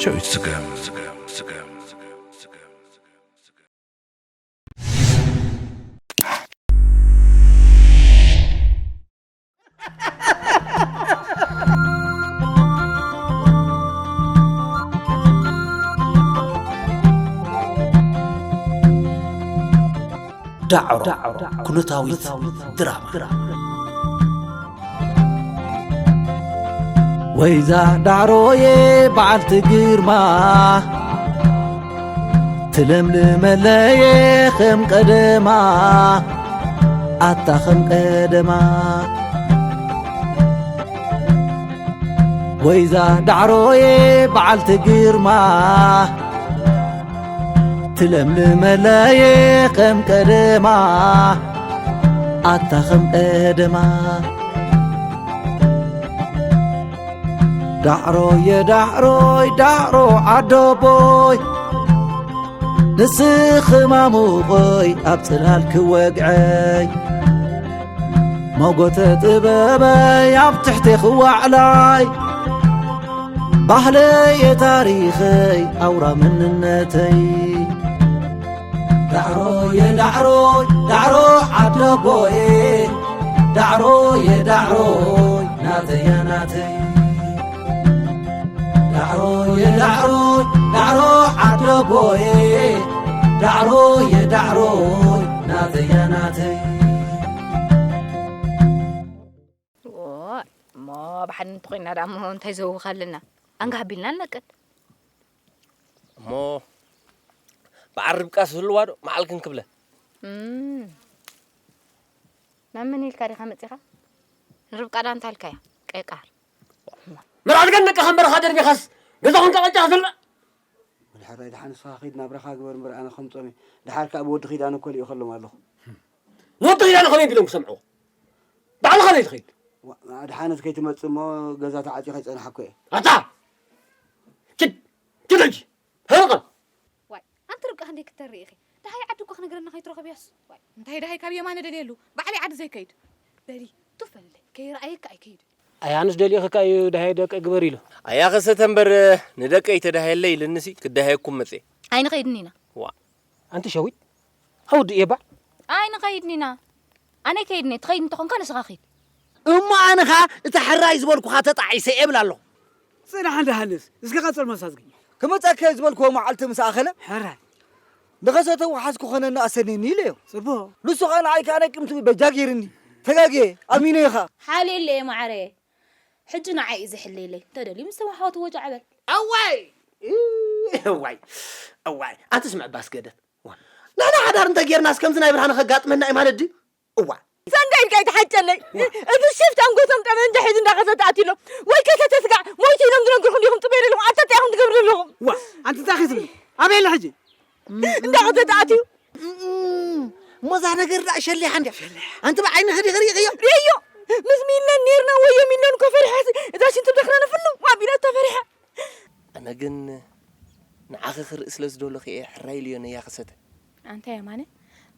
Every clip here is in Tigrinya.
ሸዊት ስገም። ዳዕሮ ኩነታዊት ድራማ። ወይዛ ዳዕሮዬ በዓልቲ ግርማ፣ ትለምልመለየ ከም ቀደማ፣ ኣታ ከም ቀደማ። ወይዛ ዳዕሮዬ በዓልቲ ግርማ፣ ትለምልመለየ ከም ቀደማ፣ ኣታ ከም ቀደማ። ዳዕሮየ ዳዕሮይ ዳዕሮ ዓደቦይ፣ ንስኺ ማሙቐይ ኣብ ጽላል ክወግዐይ፣ መጎተ ጥበበይ ኣብ ትሕቲ ክዋዕላይ፣ ባህለየ ታሪኸይ ኣውራ መንነተይ። ዳዕሮየ ዳዕሮይ ዳዕሮ ዓደቦየ፣ ዳዕሮየ ዳዕሮይ ናተያ ናተይ። ዳዕሮየ ዳዕሮይ ዳዕሮ ዓደቦየ፣ ዳዕሮየ ዳዕሮይ ናተያ ናተይ። እሞ ብሓደ እንተኾይና ደኣ እሞ እንታይ ዘውኽ ኣለና? ኣንጋ ሃቢልና ንነቅል። እሞ በዓል ርብቃስ ህልዋ ዶ መዓል ክንክብለ? እም። ናብ መን ኢልካ ዲኻ መጺኻ? ንርብቃ ዳ እንታይ ኢልካያ? ቀይቃር። መርዓት ግን ደቂ ከም በረኻ ደርቢኻስ ገዛ ኮንካ ቀልጢኻ ትልእ? ወዲ ሕራይ፣ ደሓን ንስኻ ኺድ ናብራኻ ግበር እምበር ኣነ ከምጾም እየ። ደሓር ከኣ ብወዲ ኺዳነ እኮ ልኢኸሎም ኣለኹ። ንወዲ ኺዳነ ከመይ ቢሎም ክሰምዕዎ? ባዕልኻ ዘይትኸይድ? ዋ፣ ኣድሓነት ከይትመጽእ እሞ ገዛ ተዓጽዩ ከይጸንሓ እኮ እየ። ኣታ! ኪድ! ኪድ ሕጂ! ህርቐ! ዋይ፣ ኣንቲ ርብቃ ክንደይ ክተርኢ ኢኺ? ደሃይ ዓዲ እኮ ክነግረና ከይትረኽብያስ? ዋይ፣ እንታይ ደሃይ ካብ የማነ ደልየሉ? ባዕለይ ዓዲ ዘይከይድ? በሊ፣ ቱፍ በልለይ፣ ከይረኣየካ ኣይከይድን። ኣይ ኣነስ ደሊኽካ እዩ ደሃይ ደቀ ግበር ኢሉ። ኣያ ኸሰተ እምበር ንደቀይ ተዳሃየለይ ኢልንሲ ክዳሃየኩም መጽየ። ኣይንኸይድን ኢና። ዋ። ኣንቲ ሸዊት፣ ኣውድእ እየ ባዕ። ኣይንኸይድን ኢና። ኣነ ኣይከይድን እየ፣ ትኸይድ እንተኾንካ ንስኻ ኺድ። እሞ ኣነ ኸኣ እቲ ሕራይ ዝበልኩኻ ተጣዒሰ እየ እብል ኣለኹ። ጽናሕ እንዳ ሃንስ፣ እስከ ቀጽል መሳዝጊ። ክመጸከ ዝበልክዎ መዓልቲ ምስ ኣኸለ፣ ሕራይ። ንኸሰተ ወሓዝ ክኾነኒ ኣሰንየኒ ኢለዮ። ጽቡቕ። ንሱ ኸኣ ንዓይ ከኣ ናይ ቅድምቲ በጃ ገይርኒ። ተጋግየ፣ ኣሚነዮ ኸኣ። ሓልየለየ ማዓረየ። ሕጂ ንዓይ እዩ ዝሕለየለይ። እንተደልዩ ምስ ተዋሓወትዎ ጃዕ በል። እዋይ! እዋይ! እዋይ! ኣንቲ ስምዒ ባስገደት። ዋ፣ ንሕና ሓዳር እንተ ጌርናስ ከምዚ ናይ ብርሃነ ከጋጥመና እዩ ማለት ድዩ? እዋ። ሰንዳይ ኢልካ ኣይትሓጨለይ። ዋ። እቲ ሽፍታ እንጎቶም ጠመንጃ ሒዙ እንዳኸሰተ ኣትዩ ኣሎ። ወይ ከሰተ ስጋዕ ሞይቱ ኢሎም ዝነግርኹም ዲኹም ጥሜር ኢልኩም ኣታ እንታይ ኢኹም ትገብሩ ዘለኹም? ዋ፣ ኣንቲ እንታይ ኢኺ ትብሊ? ኣበይ ኣለ ሕጂ? እንዳኸሰተ ኣትዩ። እም፣ እሞ እዛ ነገር ደኣ ሸሊሓ እንድያ። ሸሊሓ። ኣንቲ ብዓይንኺ ዲኺ ርኢኽዮ? ርእዮ። ምስ ሚለን ኔርና ወዮ ሚለን እኮ ፈሪሓ። እዛ ሽንቲ ደኽና ንፍኑ ኣቢላ እታ ፈሪሓ። ኣነ ግን ንዓኺ ክርኢ ስለ ዝደለኹ እየ ሕራይ ኢለዮ ነያ ክሰተ። ኣንታ የማነ፣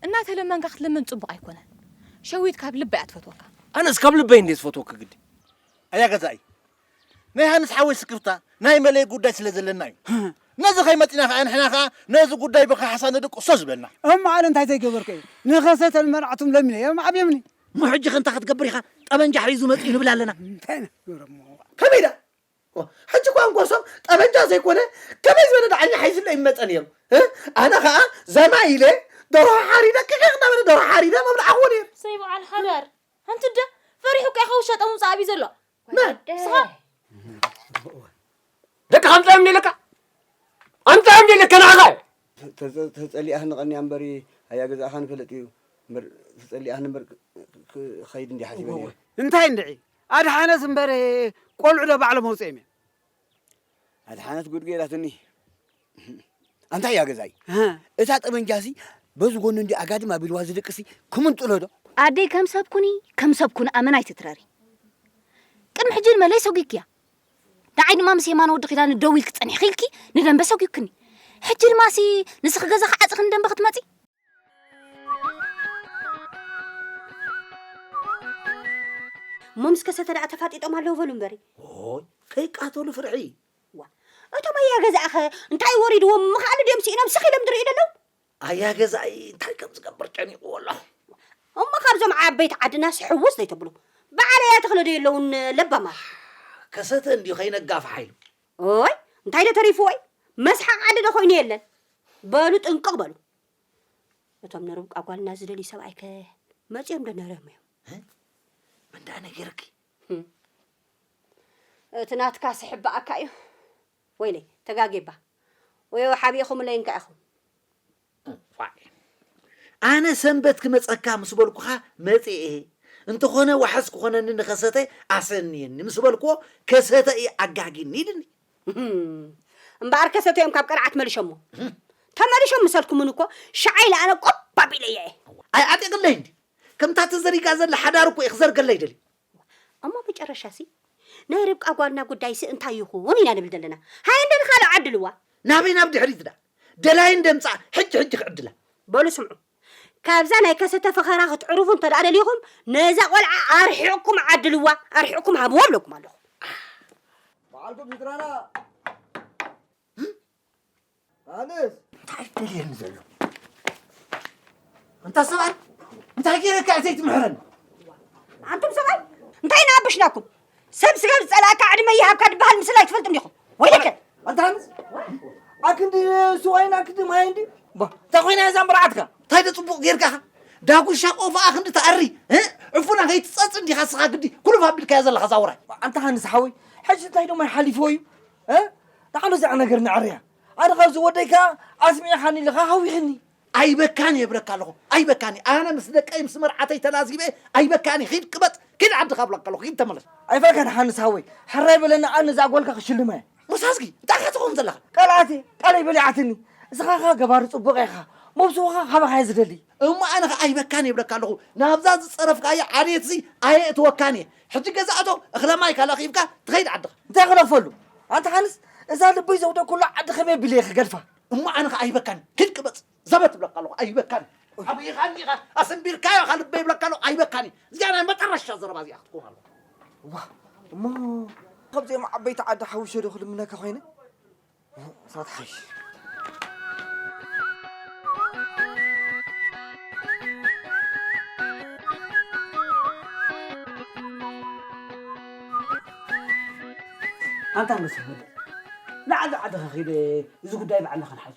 እናተለመንካ ክትልምን ጽቡቕ ኣይኮነን። ሸዊት ካብ ልባ እያ ትፈትወካ። ኣነስ ካብ ልበይ እንድየ ዝፈትወኪ ግዲ። ኣያ ገዛኢ፣ ናይ ሃንስ ሓወይ ስክፍታ ናይ መለይ ጉዳይ ስለ ዘለና እዩ። ነዚ ከይመጺና ከኣ ንሕና ከኣ ነዚ ጉዳይ ብኸሓሳ ንድቅሶ ዝበልና። እሞ ኣነ እንታይ ዘይገበርኩ እየ? ንኸሰተን መርዓቱም ለሚነ እዮም ዓብዮምኒ። እሞ ሕጂ ከ እንታይ ክትገብር ኢኻ? ጠበንጃ ሒዙ መጺኡ ንብል ኣለና። እንታይ ኢና ንገብሮ እሞ? ከመይ ደኣ? ኦ፣ ሕጂ እኳ እንኮ ሰብ ጠበንጃ ዘይኮነ፣ ከመይ ዝበለ ደዓኛ ሓይዝለ ይመጸ ነይሩ? እ? ኣነ ኸኣ ዘና ኢለ፣ ደርሆ ሓሪደ፣ ቅቕቕ እናበለ ደርሆ ሓሪደ ምብልዓኽዎ ነይሩ። ሰይ በዓል ሓዳር፣ ኣንቲ ደ ፈሪሑ እኮ ኢኻ ውሻ ጠምጻ ኣብዩ ዘሎ። መን? ንስኻ? ደቂ ከምጻ እዮም ኢለካ? ኣምጻ እዮም ኢለካ ንዓኻ? ተ-፣ ተ-፣ ተጸሊኣኽኒ ቀንያ እምበሪ፣ ኣያ ገዛእኻኒ ፈለጥ እዩ። እምበር፣ ተጸሊኣኽኒ እምበር፣ ክ-፣ ክ-፣ ክኸይድ እንዲ ሓሲበ ነይረ። እንታይ እንድዒ? ኣድሓነት እምበር፣ ቆልዑ ዶ ባዕሎም መውጽኦም እዮም? ኣድሓነት ጉድ ገይራትኒ። ኣንታ እያ ገዛይ? እ። እታ ጠበንጃሲ በዚ ጎኑ እንዲ ኣጋድም ኣቢልዋ ዝድቅሲ ክምንጥሎ ዶ? ኣደይ ከም ሰብ ኩኒ፣ ከም ሰብ ኩኒ ኣመና ኣይትትረሪ። ቅድሚ ሕጂ ንመለይ ሰጒግክያ። ንዓይ ድማ ምስ የማነ ወዲ ኪዳነ ደው ኢልኪ ጸኒሕኺ ኢልኪ ንደንበ ሰጒግክኒ። ሕጂ ድማሲ ንስኺ ገዛኺ ዓጺኺ ንደንበ ክትመጺ? እሞ ምስ ከሰተ ደኣ ተፋጢጦም ኣለዉ በሉ እምበሪ። ኦይ፣ ከይቃተሉ ፍርሒ። ዋ፣ እቶም ኣያ ገዛእኸ እንታይ ወሪድዎም ምኽኣሉ ድዮም ስኢኖም ስኽ ኢሎም ዝርእዩ ዘለዉ? ኣያ ገዛኢ እንታይ ከም ዝገብር ጨኒቕዎ ኣሎ። እሞ ካብዞም ዓበይቲ ዓድናስ ሕውስ ዘይተብሉ? በዓል ኣያ ተኽለ ዶ የለውን ለባማ? ከሰተ እንድዩ ከይነጋፍሓ ኢሉ። ኦይ፣ እንታይ ዶ ተሪፍዎይ? መስሓቕ ዓዲ ዶ ኮይኑ የለን? በሉ ጥንቅቕ በሉ። እቶም ንርብቃ ጓልና ዝደልዩ ሰብኣይከ መጺኦም ዶ ነርዮም እዮም? እ? መን ደኣ ነጊርኪ? ህም። እቲ ናትካ ስሕባኣካ እዩ። ወይለይ፣ ተጋጌባ። ወዮ ሓቢእኹምለይ እንካ ኢኹም። እ፣ ፋዕ። ኣነ ሰንበት ክመጸካ ምስ በልኩኻ መጺኤ። እንተኾነ ዋሕስ ክኾነኒ ንኸሰተ ኣሰንየኒ ምስ በልክዎ፣ ከሰተ እዩ ኣጋጊኒ ኢልኒ። እምበኣር ከሰተ እዮም ካብ ቀርዓት መሊሾሞ። ተመሊሾም ምሰልኩምን እኮ ሸዓይ ለኣነ ቆብ ኣቢለየ እየ። ኣይዓጢቕለይ እንዲ። ከምታ ተዘሪጋ ዘላ ሓዳር እኮ እዩ ክዘርገለይ ደልዩ። እሞ መጨረሻሲ ናይ ርብቃ ጓልና ጉዳይሲ እንታይ ይኹን ኢና ንብል ዘለና። ሃየ እንደ ንኻልኦ ዓድልዋ። ናበይ ናብ ድሕሪት ዳ? ደላይን ደምጻ ሕጂ ሕጂ ክዕድላ። በሉ ስምዑ። ካብዛ ናይ ከሰተ ፈኸራ ክትዕርፉ እንተ ደኣ ደሊኹም፣ ነዛ ቆልዓ ኣርሒቕኩም ዓድልዋ፣ ኣርሒቕኩም ሃብዋ እብለኩም ኣለኹ። በዓልኩም ስድራና። ኣነስ እንታይ ደልየኒ ዘሎ? ኣንታ ሰብኣይ፣ እንታይ ገይረካ እየ ዘይትምሕረኒ? ኣንቱም ሰብኣይ፣ እንታይ ንኣበሽናኩም? ሰብ ስጋብ ዝጸላእካ ዕድመ ይሃብካ ድበሃል ምስላ ኣይትፈልጡ እንዲኹም። ወይለከ! ኣንታ ሃንስ፣ ኣክንዲ ስዋይን ኣክንዲ ማይ እንዲ። ባ፣ እንታይ ኮይና እዛ መርዓትካ? እንታይ ዶ ጽቡቕ ጌርካ? ዳጉሻ ቆፎኣ ክንዲ ትኣሪ፣ እ? ዕፉና ከይትጸጽ እንዲኻ ስኻ ግዲ ኩሉፍ ኣቢልካዮ ዘለኻ እዛ ውራይ። ኣንታ ሃንስ ሓወይ፣ ሕጂ እንታይ ዶ ማይ ሓሊፍዎ እዩ? እ? ንዓሉ እዚኣ ነገር ንዕርያ። ኣነ ኸዚ ወደይ ከኣ ኣስሚዕኻኒ ኢልኻ ሃዊኽኒ። ኣይበካን እየ እብለካ ኣለኹ፣ ኣይበካን እየ። ኣነ ምስ ደቀይ ምስ መርዓተይ ተላዚበ ኣይበካን እየ። ኪድ ቅበጽ፣ ኪድ ዓድኻ እብለካ ኣለኹ፣ ኪድ ተመለስ። ኣይፋልካን ሓንስ ሓወይ፣ ሕራይ በለኒ፣ ኣነ እዛ ጓልካ ክሽልማ እየ። ሞሳዝጊ፣ እንታይ ኢኻ ትኸውን ዘለኻ? ቃልኣት እየ፣ ቃለይ በሊዓትኒ። እስኻ ኸኣ ገባሪ ጽቡቕ ኢኻ፣ መብስቦኻ ካባኻ እየ ዝደሊ። እሞ ኣነ ኸኣ ኣይበካን እየ እብለካ ኣለኹ፣ ናብዛ ዝጸረፍካያ ዓሌትሲ ኣየእትወካን እየ። ሕጂ ገዛእቶ እኽለ ማይ ካልኣ ኺብካ ትኸይድ ዓድኻ። እንታይ ክነኽፈሉ? ኣንታ ሓንስ እዛ ልበይ ዘውደኩላ ዓዲ ከመይ ኣቢለ እየ ክገድፋ? እሞ ኣነ ኸኣ ኣይበካን፣ ኪድ ቅበጽ። ዘበት እብለካ ኣለኹ፣ ኣይበካን። ኣብኢኻኒ ኢኻ፣ ኣሰንቢርካዮ ኢኻ ልበይ እብለካ ኣለኹ፣ ኣይበካን። እዚኣ ናይ መጨረሻ ዘረባ እዚኣ ክትከውን ኣለዋ። ዋ፣ እሞ ካብዚኦም ዓበይቲ ዓዲ ሓዊሸ ዶ ክልምነካ ኮይነ? እሳት ሓይሽ። ኣንታ መሰል ወደ ንዓዲ ዓድኻ ኺደ እዚ ጉዳይ ባዕልና ክንሓዞ።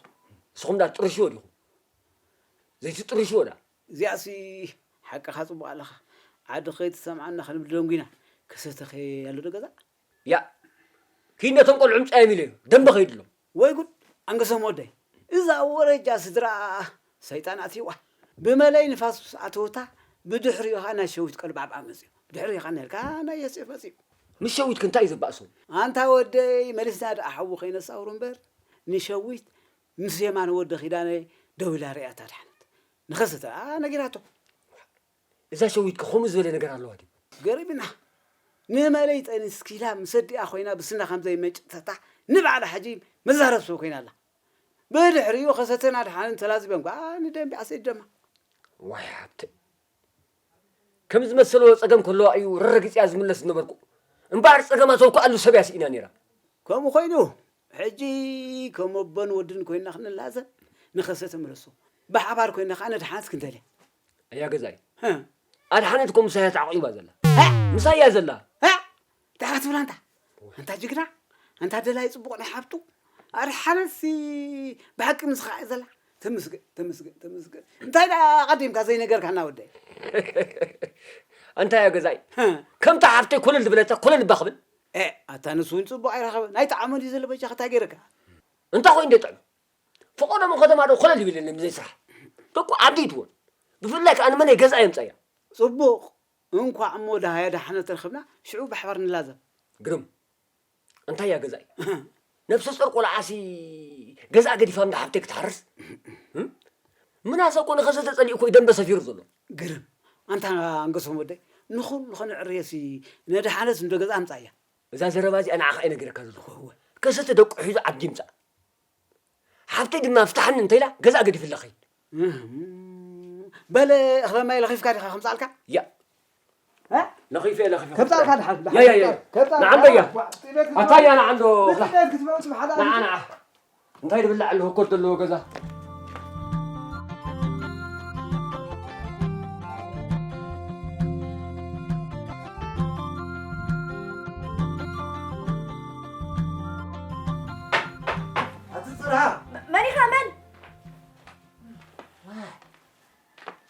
ንስኹም ዳ ጥርሽዎ ዲኹም? ዘይትጥርሽዎ ዳ? እዚኣሲ ሓቅኻ ጽቡቕ ኣለኻ። ዓዲ ከይትሰምዓና ክንብል ደንጒና። ከሰተኸ ኣሎ ዶ ገዛ? ያእ! ኪድ ነቶም ቆልዑ ምጻዮም ኢለዮ። ደምበ ከይድሎም። ወይ ጉድ! ኣንገሶም ወደይ። እዛ ወረጃ ስድራ ሰይጣን ኣትይዋ። ብመለይ ንፋስ ኣተወታ፣ ብድሕሪኡ ኸኣ ናይ ሸዊት ቀልባዕባዕ መጽዩ። ብድሕሪኡ ኸኣ ነልካ ናይ የሴፍ መጽዩ። ምስ ሸዊትከ እንታይ እዩ ዘባእሶም? ኣንታ ወደይ፣ መሊስና ደኣ ሓዊ ከይነሳውሮ እምበር፣ ንሸዊት ምስ የማነ ወዲ ኪዳነ ደው ኢላ ርእያታ ድሓነት። ንኸሰተ ደኣ ነጊራቶ። እዛ ሸዊትከ ከምኡ ዝበለ ነገር ኣለዋ ድዩ? ገሪምና። ንመለይ ጠኒስኪላ ምስ ኣዲኣ ኮይና ብስና ከም ዘይመጨተታ ንባዕላ ሕጂ መዛረብ ሰብ ኮይና ኣላ። ብድሕሪኡ ከሰተን ኣድሓንን ተላዚበን ጓ ንደንቢዓ ሰዲደማ። ዋይ ሓብተይ። ከም ዝመሰሎ ጸገም ከለዋ እዩ ረረጊጽያ ዝምለስ ዝነበርኩ። እምበኣር ጸገማ ዘውክኣሉ ሰብ እያ ስኢና ነይራ። ከምኡ ኮይኑ፣ ሕጂ ከም ኣቦን ወድን ኮይንና ክንላዘብ ንኸሰተ ምለሶ። ብሓባር ኮይንና ከኣ ነድሓነት ክንደልያ። ኣያ ገዛይ። ሀ? ኣድሓነት እኮ ምሳያ ተዓቂባ ዘላ። ሀ? ምሳያ ዘላ። ሀ? እንታይ ክትብል ኣንታ? ኣንታ ጅግና፣ ኣንታ ደላይ ጽቡቕ ናይ ሓብቱ። ኣድሓነትሲ ብሓቂ ምስኻ እያ ዘላ። ተመስገን፣ ተመስገን፣ ተመስገን። እንታይ ደኣ ኣቐዲምካ ዘይነገርካና ወደይ? ኣንታ ኣያ ገዛይ፣ ሀ? ከምታ ሓፍተይ ኮለል ዝበለታ ኮለል እባ ክብል። ኤ፣ ኣታ ንሱ እውን ጽቡቕ ኣይረኸበን። ኣይጠዓሞን እዩ ዘሎ በጃኻ እንታይ ገይረካ? እንታይ ኮይኑ ደጥዕም? ፈቐዶ ሞ ከተማ ዶ ኮለል ይብል የለን ብዘይ ስራሕ። ደቁ ዓዲ ይትወን። ብፍላይ ከኣ ንመነይ ገዛ የምጻያ። ጽቡቕ። እንኳዕ እሞ ደሃያ ደሓነት ረኽብና፣ ሽዑ ብሓባር ንላዘብ። ግርም። እንታይ እያ ገዛኢ? ነብሰ ጾር ቆልዓሲ ገዛ ገዲፋ እንዳ ሓብተይ ክትሓርስ? እም? ምናሰ እኮ ንኸሰተ ጸሊኡ እኮ እዩ ደንበ ሰፊሩ ዘሎ። ግርም። ኣንታ ኣንገሶም ወደይ፣ ንኹሉ ከነዕርየሲ ነድሓነት እንዶ ገዛ ኣምጻያ። እዛ ዘረባ እዚኣ ንዓኻ እየ ነጊረካ ዘለኹ። እወ። ከሰተ ደቁ ሒዙ ዓዲ ይምጻእ። ሓብተይ ድማ ፍታሕኒ እንተ ኢላ ገዛ ገዲፍላ ኸይድ። እህም። በለ እኽለ ማይ ለኺፍካ ዲኻ ከምጻልካ? ያ። እ? ለኺፈ፣ ለኺፈ። ከምጻልካ ድሓን፣ ያ፣ ያ፣ ያ። ከምጻልካ። ንዓም ደያ። ዋ፣ ጥሜት ክትበልዕ፣ ኣታ ያ ንዓም ዶ። ጥሜት ክትበልዕ ስብሓን ኣላ። ንዓ፣ ንዓ። እንታይ ድብላዕ ኣለዎ? ኮል ዘለዎ ገዛ። ኣቲ ጽርሃ። መ-፣ መን ኢኻ? መን?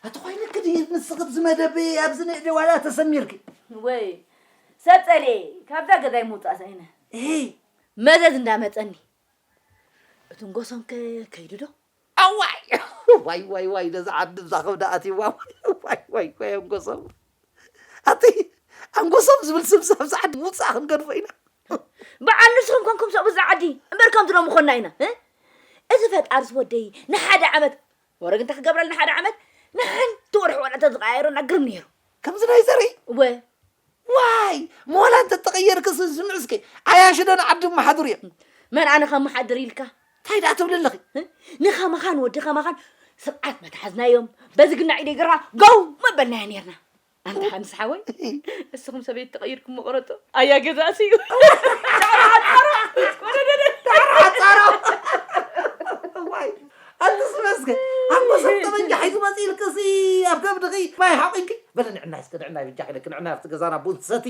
ኣቲ ኮይንኪ ድዩ ንስኺ ኣብዚ መደብ ኣብዚ ንእደ ዋላ ተሰሚርኪ? ወይ ሰብ ጸልኤ፣ ካብዛ ገዛይ ምውጻእ ሳይነ። እይ። መዘዝ እንዳመጸኒ። እቲ ንጎሶም ከ ከይዱ ዶ? ኣዋይ! ዋይ፣ ዋይ፣ ዋይ፣ ነዛ ዓዲ እዛ ከብዳ ኣትይዋ። ዋይ፣ ዋይ፣ ዋይ፣ ኣንጎሶም። ኣቲ ኣንጎሶም ዝብል ስም ኣብዚ ዓዲ ምውጻእ ክንገድፎ ኢና። በዓል ንስኹም ኮንኩም ሰብኡት ዝዓዲ እምበር ከምዚ ሎሚ ኾንና ኢና፣ እ? እዚ ፈጣርስ ወደይ ንሓደ ዓመት ወረግ እንታይ ክገብረልና ሓደ ዓመት ንሓንቲ ወርሒ ዋላ እንተዝቐያየረና ግርም ነይሩ። ከምዚ ናይ ዘርኢ? እወ። ዋይ! ሞላ እንተተቐየርክስ ስምዕ እስከ፣ ዓያሹ ዶ ንዓዲ እመሓድሩ እዮም? መን ኣነ ከመሓድር ኢልካ? እንታይ ደኣ ትብሊ ኣለኺ? እ? ንኸማኻን ወዲ ከማኻን ስርዓት መትሓዝናዮም፣ በዚ ግና ኢደይ ገራ ገው መበልናዮ ነይርና። ኣንታ ሓምስ ሓወይ፣ እስኹም ሰበይቲ ተቐይርኩም መቐረጦ ኣያ ገዛእሲ እዩ። ሓጻሮ። ዋይ፣ ኣንትስ መስገ፣ ኣንጎሰብ ጠበንጃ ሒዙ መጺኡ ኢልክሲ ኣብ ከብድኺ ማይ ሓቒንኪ። በለ ንዕናይ እስከ፣ ንዕናይ ብጃኺ ኢለኪ፣ ንዕናይ ኣብቲ ገዛና ቡን ትሰቲ፣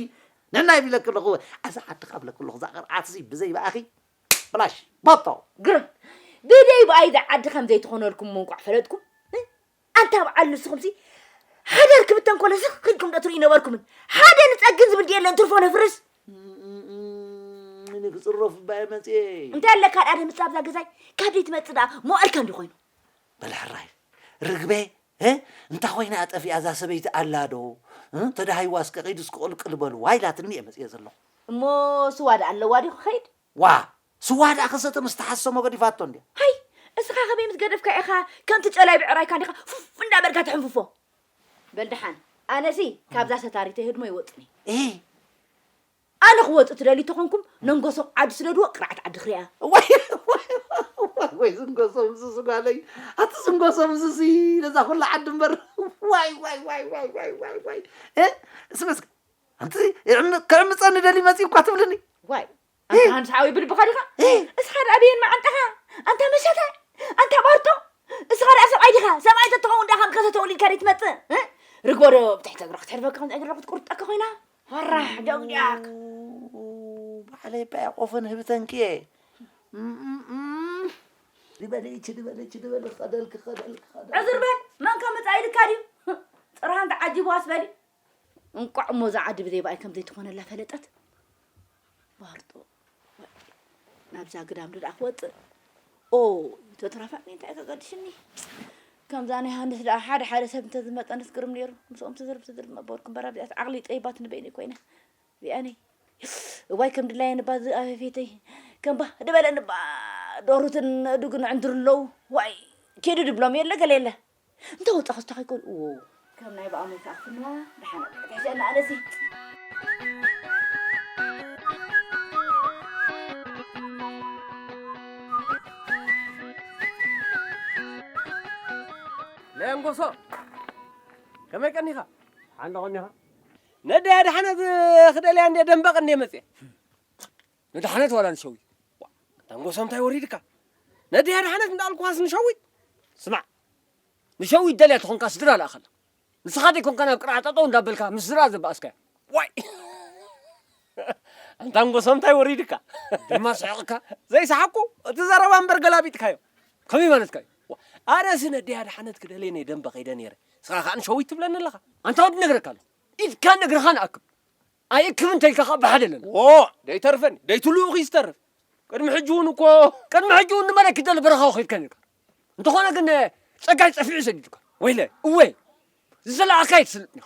ንዕናይ ቢለኪ ኣለኹ። ኣዛ ዓዲ ካብ ለኪ ኣለኹ፣ እዛ ቅርዓትሲ ብዘይ ብኣኺ ብላሽ፣ ባቶ። ግርም፣ ብደይ ብኣይ እዛ ዓዲ ከም ዘይትኾነልኩም እንቋዕ ፈለጥኩም። ኣንታ በዓል ንስኹምሲ፣ ሓዳር ክብተን ኮነ ስኽ ኢልኩም ዶ ትርእዩ ነበርኩምን? ሓደ ንጸግን ዝብል ድየለን ትርፎ ነፍርስ። እም፣ እም፣ እም፣ እኔ ክጽረፍ እባ እየ መጽየ። እንታይ ኣለካ ደኣ ደምጽ ኣብዛ ገዛይ? ካብ ደይ ትመጽእ ደኣ መዋእልካ እንዲ ኮይኑ። በል ሕራይ፣ ርግበ፣ እ? እንታይ ኮይና እያ ጠፊኣ እዛ ሰበይቲ ኣላ ዶ? እ? ተዳሃይዋ እስከ ከይዱ እስከ ቅልቅል በሉ። ዋይ ኢላትኒ እየ መጽየ ዘለኹ። እሞ ስዋ ደኣ ኣለዋ ዲኹ ከይድ? ዋ፣ ስዋ ደኣ ከሰተ ምስ ተሓሰሞ ገዲፋቶ እንድያ። ሃይ፣ እስኻ ከመይ ምስ ገደፍካ ኢኻ ከምቲ ጨላይ ብዕራይካ እንዲኻ ፉፍ እንዳበልካ ትሕንፍፎ? በል ደሓን፣ ኣነሲ ካብዛ ሰታሪተይ ህድሞ ይወጽኒ። እህ። ኣነ ክወጽእ ትደልዩ ተኾንኩም፣ ነንጎሶም ዓዲ ስደድዎ፣ ቅርዓት ዓዲ ክሪኣ። ዋይ፣ ዋይ፣ ዋይ፣ ዋይ፣ ዝንጎሶም ዝስጓለይ። ኣቲ ዝንጎሶም ዝሲ ነዛ ኩላ ዓዲ እምበር። ዋይ፣ ዋይ፣ ዋይ። እ? ስመስክ፣ ኣንቲ ክዕምጸኒ ደሊ መጺኡ እኳ ትብልኒ። ዋይ፣ ኣንታ ሃንሳዊ ብልብኻ ዲኻ? እ። እስኻ ደኣ ብየን መዓንጣኻ? ኣንታ መሸታ፣ ኣንታ ባርቶ፣ እስኻ ደኣ ሰብኣይ ዲኻ? ሰብኣይ ተትኸውን ደኣ ከም ከሰተ ወሊድካ ደይ ትመጽእ? እ? ርግቦ ዶ ብትሕቲ እግራ ክትሕልፈካ፣ ከምዚ እግራ ክትቁርጠካ ኮይና? ፈራሕ ጀግጃግ። ባዕለይ እባ እየ ቆፈን ህብተንኪ እየ። እም፣ እም፣ እም። ድበለይ፣ ች ድበለይ፣ ች ድበለይ፣ ኸደልኪ፣ ኸደልኪ፣ ኸደልኪ። ዕዝር በል፣ መን ከ መጻኢ ኢልካ ድዩ? ጽርሃን ተዓጂብዋስ በሊ። እንቋዕ እሞ እዛ ዓዲ ብዘይ ብኣይ ከም ዘይትኾነላ ፈለጠት። ባርጦ፣ ናብዛ ግዳም ዶ ደኣ ክወጽእ? ኦ፣ ተትረፋኒ እንታይ ከገድሽኒ? ከምዛ ናይ ሃንስ ደኣ ሓደ ሓደ ሰብ እንተዝመጠንስ ግርም ነይሩ። ምስኦም ትዝርብ ትዝርብ መበርኩ እምበር ኣብዚኣስ ዓቕሊ ጠይባት ንበይነይ ኮይነ። ዚኣነይ። እዋይ ከም ድላየን እባ ዝኣፈፌተይ። ከም ባ ድበለን እባ ዶሩትን ኣእዱግን ዕንድሩ ኣለዉ። ዋይ፣ ኪዱ ድብሎም የለ ገለ የለ። እንተ ወጻ ክስታ ከይኮን፣ እዎ። ከም ናይ ብኣመት ኣፍና፣ ደሓን ኣጥቂት ሕሸና ኣነሲ። ለንጎሶ፣ ከመይ ቀኒኻ? ሓንዳ ቀኒኻ? ነዳይ ኣድሓነት ክደልያ እንደ ደንበቕ እንደ መጽየ። ንድሓነት ዋላ ንሸዊት? ዋ፣ ኣንጎሶ እንታይ ወሪድካ? ነዳይ ኣድሓነት እንዳልኩኻስ ንሸዊት? ስማዕ፣ ንሸዊት ደልያ ተኾንካ ስድራ ልኣኸላ። ንስኻ ደይኮንካ ናብ ቅርዓ ጠጠው እንዳበልካ ምስ ስድራ ዘባኣስካያ። ዋይ! ኣንታ ኣንጎሶ እንታይ ወሪድካ? ድማ ስሕቕካ? ዘይሰሓቅኩ፣ እቲ ዘረባ እምበር ገላቢጥካዮ። ከመይ ማለትካ እዩ? ዋ፣ ኣነሲ ነዳይ ኣድሓነት ክደልየ ነይ ደንበ ከይደ ነይረ። ንስኻ ከኣ ንሸዊት ትብለኒ ኣለኻ? ኣንታ ወዲ ነግረካ ኣለኹ። ኢድካን እግርኻን ኣክብ። ኣይእክብን ተይልካ ኸኣ ብሓደ ኣለና። ዎ፣ ደይተርፈኒ፣ ደይትልኡኺ ዝተርፍ። ቅድሚ ሕጂ እውን እኮ ቅድሚ ሕጂ እውን ንመለኪት ዘሎ በረኻ ኸይድካ ነርካ። እንተኾነ ግን ጸጋይ ጸፊዑ ሰዲዱካ። ወይለ፣ እወ፣ ዝዘለኣካ ኣይትስልጥን ኢኻ።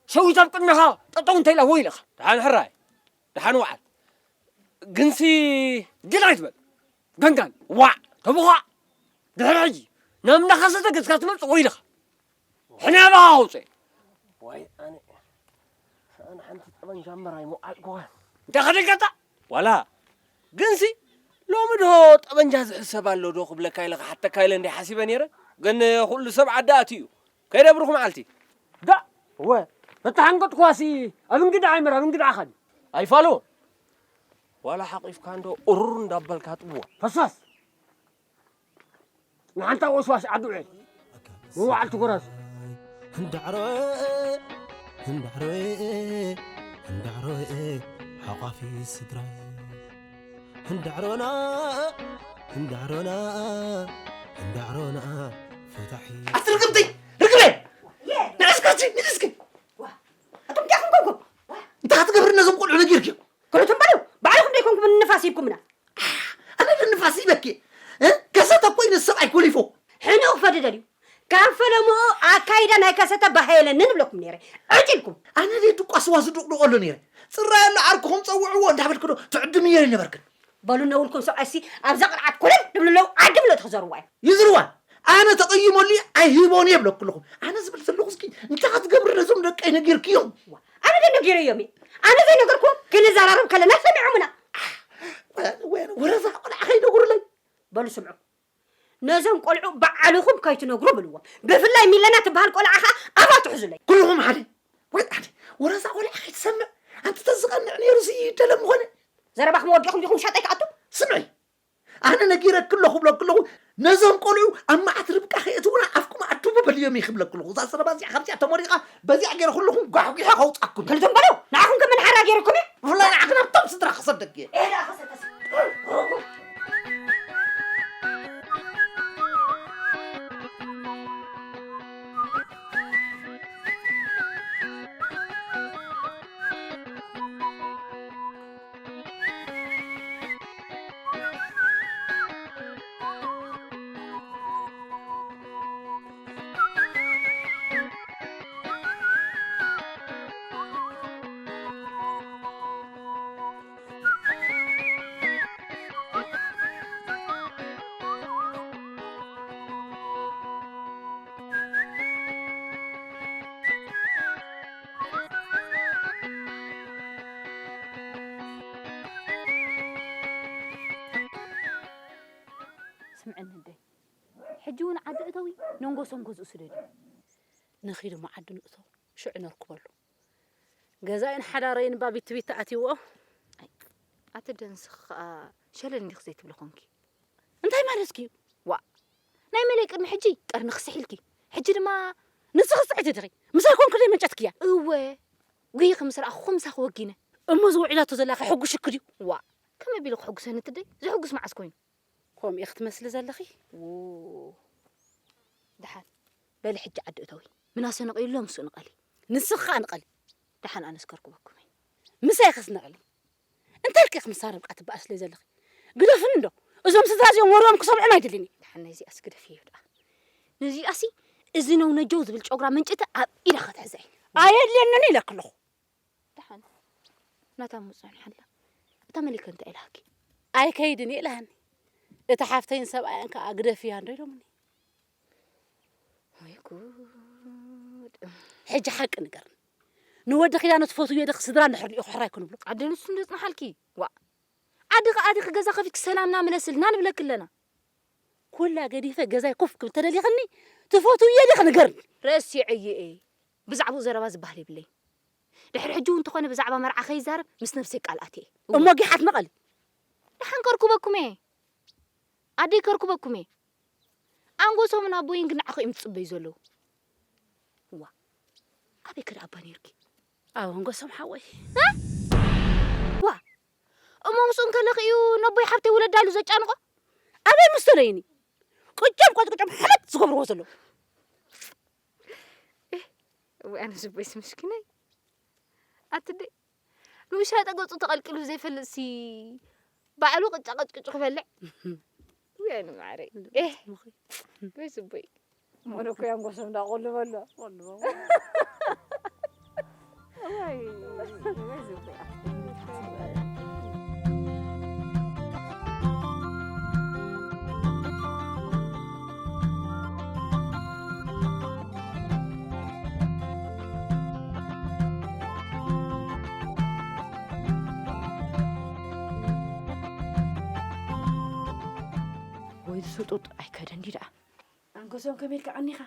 ሸዊት ኣብ ቅድሜኻ ጠጠው እንተኢላ ወይለኻ። ደሓን ሕራይ፣ ደሓን ወዓል። ግንሲ ግል ኣይትበል። ገንጋን። ዋዕ። ተብዃዕ። ድሕሪ ሕጂ ናብ እንዳኸሰተ ገጽካ ትመጽእ ወይለኻ። ሕነ ኣባኻ ኣውፅእ። ዋይ ኣነ፣ ኣነ ሓንቲ ጠበንጃ እምበር ኣይምውዓልኩዋን። እንታይ ከደልካታ? ዋላ፣ ግንሲ፣ ሎሚ ዶ ጠበንጃ ዝሕሰብ ኣሎ ዶ ክብለካ ኢለ ክሓተካ ኢለ እንደ ሓሲበ ነይረ። ግን ኩሉ ሰብ ዓዲ ኣትዩ እዩ። ከይደብርኹ መዓልቲ። ዳ፣ እወ፣ ተተሓንቀጥኳሲ ኣብ እንግድዓ ይምር፣ ኣብ እንግድዓ ኸድ። ኣይፋሉ። ዋላ ሓቒፍካ እንዶ ኡሩር እንዳበልካ ጥብዋ። ፈሳስ። ንሓንታ ወስዋስ ዓዲ ውዕል። ንዋዕል ትጉረስ። እንዳዕሮ፣ እንዳዕሮ፣ እንዳዕሮ፣ ሓቋፊ ስድራ። እንዳዕሮና፣ እንዳዕሮና፣ እንዳዕሮና፣ ፈታሒ። ኣቲ ርግምተይ፣ ርግመ! ንዕስኪ፣ ንዕስኪ! ዋ፣ ኣቱም እንታይ ኮንኩም? እንታይ ክትገብሪ ነዞም ቆልዑ ነጊርኪ? ኩለቶም በሉ፣ ባዕልኹም ደይኮንኩም ንፋስ ሂብኩምና። ኣነ ዶ ንፋስ ሂበኪ? እ? ከሰተ እኮ እዩ ነቲ ሰብኣይ ኮሊፎ። ሕነ ክፈዲ ደልዩ። ካብ ፈለምኡ ኣካይዳ ናይ ከሰተ ባህ የለንን እብለኩም ነይረ። ዕጭ ኢልኩም። ኣነ ደይ ድቋ ስዋ ዝድቕድቐሉ ነይረ። ጽራይ ኣሎ ዓርክኹም ጸውዕዎ እንዳበልኩ ዶ ትዕድምዮ ይነበርክን? በሉ ነውልኩም ሰብኣይሲ ኣብዛ ቅርዓት ኮለል ድብሉ ኣለዉ ዓዲ ብሎ ትኽዘርዋ እዩ። ይዝርዋ። ኣነ ተቐይመሉ ኣይህቦን እየ ብለኩ ኣለኹ። ኣነ ዝብል ዘለኹ እስኪ እንታይ ክትገብሪ ነዞም ደቀይ ነጊርክዮም? ዋ፣ ኣነ ዶ ነጊረዮም እየ? ኣነ ዘይነገርኩዎም ክንዘራረብ ከለና ሰሚዖምና። ወያነ፣ ወያነ፣ ወረዛ ቆልዓ ከይነግሩለይ። በሉ ስምዑ። ነዞም ቆልዑ ባዕልኹም ከይትነግሩ ብልዎም። ብፍላይ ሚለና ትበሃል ቆልዓ ኸኣ ኣፋ ትሕዙለይ። ኩልኹም ሓደ። ወይ ሓደ። ወረዛ ቆልዓ ከይትሰምዕ። ኣንቲ ተዝቐንዕ ነይሩ ሲ ይደለ ምኾነ። ዘረባኹም ወዲኹም ዲኹም ሻጠይ ክኣቱ? ስምዒ። ኣነ ነጊረኪ ኣለኹ ብለኪ ኣለኹ። ነዞም ቆልዑ ኣብ መዓት ርብቃ ከየእትዉና ኣፍኩም ኣድቡ በልዮም እየ ክብለኪ ኣለኹ። እዛ ዘረባ እዚኣ ካብዚኣ ተመሪቓ በዚኣ ገይረ ኩልኹም ጓሕጒሐ ከውጻኩም። ክልቱም በሉ፣ ንዓኹም ከ መን ሓራ ገይሩኩም እዩ? ብፍላይ ንዓኺ ናብቶም ስድራ ክሰደኪ እየ። ኤ፣ ደኣ ክሰደስ። ስምዕኒ እንደ ሕጂ እውን ዓዲ እተዊ ነንጎሶም ገዝኡ ስደዱ። ንኺድ እሞ ዓዲ ንእቶ ሽዑ ነርክበሉ። ገዛይን ሓዳረይን እባ ቢት ቢት ኣትይዎ። ኣይ፣ ኣቲ ደንስኺ ኸኣ ሸለል እንዲኺ ዘይትብሊ ኾንኪ። እንታይ ማለትኪ እዩ? ዋእ፣ ናይ መለይ ቅድሚ ሕጂ ቀርኒ ክስሒልኪ፣ ሕጂ ድማ ንስኺ ስሕቲ ዲኺ? ምሳይ ኮንኩ ደይ መንጨትክያ? እወ፣ ጉሂኺ ምስ ረኣኹ ምሳኺ ወጊነ። እሞ ዝውዕላቶ ዘላ ከ ሕጉሽኪ ድዩ? ዋእ፣ ከመይ ቢሉ ክሕጉሰኒ ትደይ? ዝሕጉስ መዓስ ኮይኑ? ከምኡ ኢኺ ትመስሊ ዘለኺ። ው። ደሓን በሊ ሕጂ ዓዲ እተዊ። ምናሰ ነቒሉ ኣሎ ምስኡ ንቐሊ። ንስኺ ኸኣ ንቐሊ። ደሓን ኣነስ ከርክበኩም እየ። ምሳይ ኢኺስ ንቐሊ። እንታይ ኢልኪ ኢኺ ምሳ ርብቃ ትበኣስለይ ዘለኺ? ግደፍኒ እንዶ። እዞም ስድራ እዚኦም ወርኦም ክሰምዑን ኣይደልን እየ። ደሓን ናይዚኣስ ግደፍዮ ደኣ። ነዚኣሲ እዚ ነው ነጀው ዝብል ጨጉራ መንጭቲ ኣብ ኢዳ ክትሕዛ እየ። ኣየድልየንን ኢለኪ ኣለኹ። ደሓን ናታ ምጽንሓላ። እታ መሊከ እንታይ ኢላሃኪ? ኣይከይድን እየ ኢላሃኒ። እታ ሓፍተይን ሰብኣያን ከኣ ግደፍያ እንዶ ኢሎምኒ። ወይ ጉድ። ሕጂ ሓቂ ንገርኒ። ንወዲ ኪዳነ ትፈትውዮ ዲኺ ስድራ እንድሕር ሪኢኹ ሕራይ ክንብሎ? ዓዲ ንሱ እንዶ ጽንሓልኪ። ዋእ። ዓዲ ከኣ ዲኺ ገዛ ከፊትኪ ሰላምና ምለስልና ንብለኪ ኣለና። ኩላ ገዲፈ ገዛይ ኮፍ ክብል ተደሊኽኒ ትፈትውዮ ዲኺ ንገርኒ። ረሲዐዮ እየ። ብዛዕባኡ ዘረባ ዝበሃል የብለይን። ድሕሪ ሕጂ እውን እንተኾነ ብዛዕባ መርዓ ከይዛረብ ምስ ነብሰይ ቃል ኣትየ እየ። እሞ ጊሓት ንቐሊ። ደሓን ከርክበኩም እየ። ኣደይ ከርክበኩም እየ። ኣንጎሶምን ኣቦይን ግን ንዓኹ እዮም ዝጽበዩ ዘለዉ። ዋ፣ ኣበይ ከ ደኣ እባ ነይርኪ? ኣብ ኣንጎሶም ሓወይ። እ? ዋ፣ እሞ ምስኡ እንከለኺ እዩ ነቦይ ሓብተይ ውለዳ ኢሉ ዘጫንቖ? ኣበይ ምስ ተለዩኒ? ቅጨም ቆጭቅጨም ሕመት ዝገብርዎ ዘለዉ። እህ፣ እዋይ ኣነ ዝቦይስ ምስኪነይ። ኣትዲ ንውሻጠ ገጹ ተቐልቂሉ ዘይፈልጥሲ ባዕሉ ቅጫ ቀጭቅጭ ክበልዕ። ውይ ኣነ ማዕረይ። እህ፣ ወይ ዝቦይ። ሞኖኮ ያንጎሶም እንዳቆልበሎ። ወይ፣ ወይ ዝቦይ። ወይ ስጡጥ ኣይከደን ዲዳ። ኣንጎሶም ከመይ ኢልካ ቀኒኻ?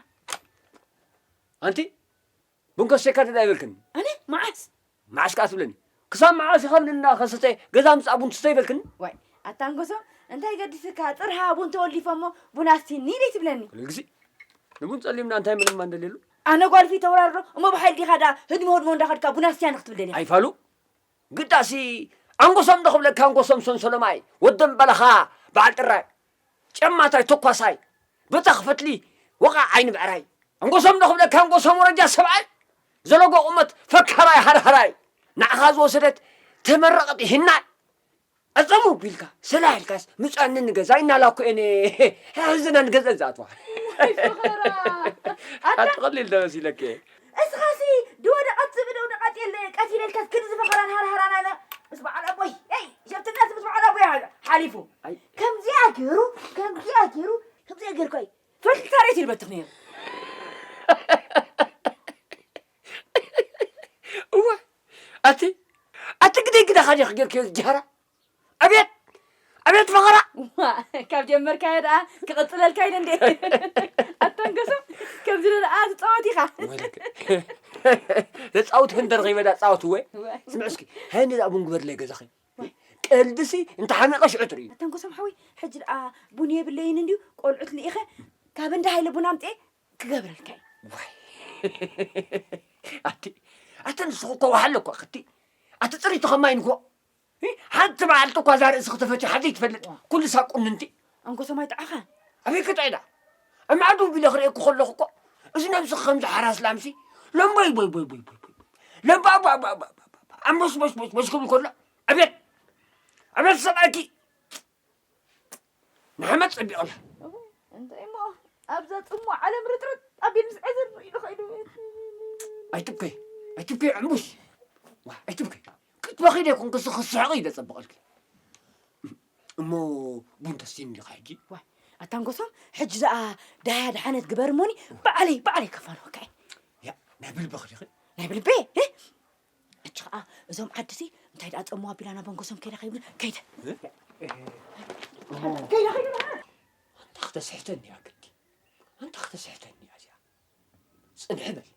ኣንቲ ቡን ከሰካ ደዳ ይበልክን። ኣነ መዓስ? መዓስ ከኣ ትብለኒ? ክሳብ መዓስ ኢኻ ቡን እናኸሰተ ገዛ ምጻእ ቡን ትስተ ይበልክን? ዋይ፣ ኣታ ኣንጎሶም፣ እንታይ ገዲስካ? ጥርሃ ቡን ተወሊፎ እሞ ቡን ኣስቲኒ ደይ ትብለኒ? ኩሉ ግዜ ንቡን ጸሊምና እንታይ ምልማ እንደልየሉ? ኣነ ጓልፊ ተወራርዶ እሞ ብሓይል ዲኻ ደኣ ህድሞ ህድሞ እንዳኸድካ ቡን ኣስቲያ ንኽትብል ደሊኻ? ኣይፋሉ። ግዳሲ ኣንጎሶም ዶ ክብለካ ኣንጎሶም ሰንሰሎማይ ወደም በለኻ በዓል ጥራይ ጨማታይ ተኳሳይ በታ ክፈትሊ ወቓ ዓይኒ ብዕራይ ኣንጎሶም ዶ ክብለካ ኣንጎሶም ወረጃ ሰብኣይ ዘለጎ ቁመት ፈካራይ ሃርሃራይ ንዓኻ ዝወሰደት ተመረቐት ይህናይ ኣጸሙ ቢልካ ሰላሕ ኢልካስ ምጻኒ ንገዛ ይናላኩ እኔ ሕዝና ንገዛ ዝኣትዋ ኣትቐሊል ተመሲለክ እስኻሲ ድወደቐት ዝብደው ደቐት የለ ቀቲለልካስ ክንዚ ፈኸራን ሃርሃራን ኣነ ምስ በዓል ኣቦይ ይ ሸብትናስ ምስ በዓል ኣቦይ ሓሊፉ ከምዚኣ ገይሩ ከምዚኣ ገይሩ ከምዚኣ ገይርኳ እዩ ፈልቲ ታሬት ይልበትኽ ነይሩ እወ ኣቲ ኣቲ ግደይ ግዳኻ ዲኽ ጌርክዮ ዝጀሃራ ኣቤት ኣቤት ፈኸራ ካብ ጀመርካዮ ደኣ ክቕጽለልካ ኢለ እንዴ ኣተንገሶ ከምዚ ደኣ ትጻወት ኢኻ ተጻውት ህንደር ኸይበዳ ጻወት እወ ስምዕ እስኪ ሃይ ነዛ ቡን ግበርለይ ገዛኺ ቀልድሲ እንተ ሓሚቐ ሽዑ ትርእዩ ኣተንገሶም ሓወይ ሕጂ ደኣ ቡን የብለይን እንድዩ ቆልዑት ልኢኸ ካብ እንዳ ሃይለ ቡን ኣምጤ ክገብረልካ እዩ ኣቲ ኣተ ንስኹ እኮ ዋሓለ እኮ ክቲ ኣቲ ፅሪቱ ከማይ ንኮ ሓንቲ መዓልቲ እኳ እዛ ርእሲ ክተፈትዮ ሓዘይ ትፈልጥ ኩሉ ሳብ ቁንንቲ ኣንጎሶም ኣይጥዓኻን ኣበይ ክጥዒዳ ኣብ ማዕዱ ቢለ ክርእየኩ ከለኹ እኮ እዚ ነብሲ ከምዚ ሓራስ ላምሲ ለምቦይ ቦይ ቦይ ቦይ ቦይ ቦይ ለምባ ባ ባ ባ ባ ባ ኣንበስ በስ በስ በስ ክብል ከሎ ኣቤት ኣቤት ሰብኣይኪ ንሓመድ ጸቢቕላ እንታይ እሞ ኣብዛ ጽሙቕ ዓለም ርጥርጥ ኣቢል ምስ ዕዝር ኢሉ ኸይዱ ኣይትብከይ ኣይትብከይ ዕምቡሽ ዋ ኣይትብከይ ክትበኺ ደይኮንኩ ስ ክስሕቕ ኢለ ጸብቐልኪ እሞ ቡን ተስቲኒ ዲኻ ሕጂ ዋይ ኣታ ንጎሶም ሕጂ ዝኣ ዳያ ድሓነት ግበር እሞኒ ባዕለይ ባዕለይ ከፋንወካ እየ ያ ናይ ብልበኺ ዲኺ ናይ ብልበ ሕጂ ኸዓ እዞም ዓድሲ እንታይ ደኣ ጸምዋ ኣቢላ ናብ ኣንጎሶም ከይዳ ከይብሉ ከይደ ከይዳ ከይዳ ኣንታ ክተስሕተኒ እያ ግዲ ኣንታ ክተስሕተኒ እያ እዚኣ ጽንሒ በል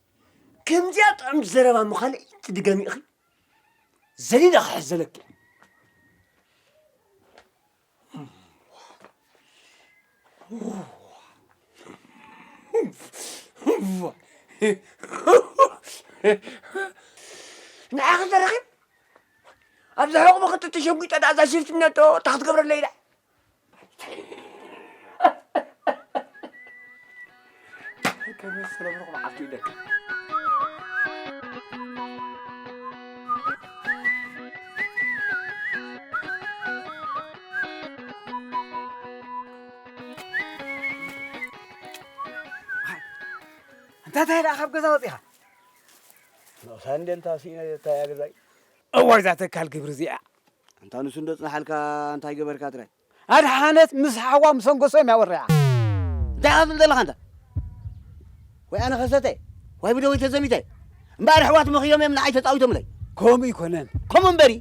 ከምዚኣ ጥዕምቲ ዘረባ ምዃነ ትድገሚ ኢኺ ዘሊለ ክሕዘለኪ ንዓኺ ተረኺብ ኣብዚ ሕቑሚ ክትትሸጒጠ ደኣ እዛ ሽፍትነቶ እታ ክትገብረለይ ኢላ ከመይ ስለ ብሩኽ መዓልቲ ኢለካ እንታይ እንታይ ደኣ ካብ ገዛ ወፂኻ ንቕሳ እንደ እንታ ስኢነ እታ እያ ገዛይ እዋይ እዛ ተካል ግብሪ እዚኣ ኣንታ ንሱ እንዶ ፅናሓልካ እንታይ ገበርካ ጥራይ ኣድሓነት ምስ ሓዋ ምስ ኣንጎሶም እያ ወሪዓ እንታይ ኢኻ ትብል ዘለኻ ኣንታ ወይ ኣነ ከሰተ ወይ ብደወይ ተዘሚተ እምበኣር ኣሕዋት መኽዮም እዮም ንዓይ ተፃዊቶምለይ ከምኡ ይኮነን ከምኡ እምበሪ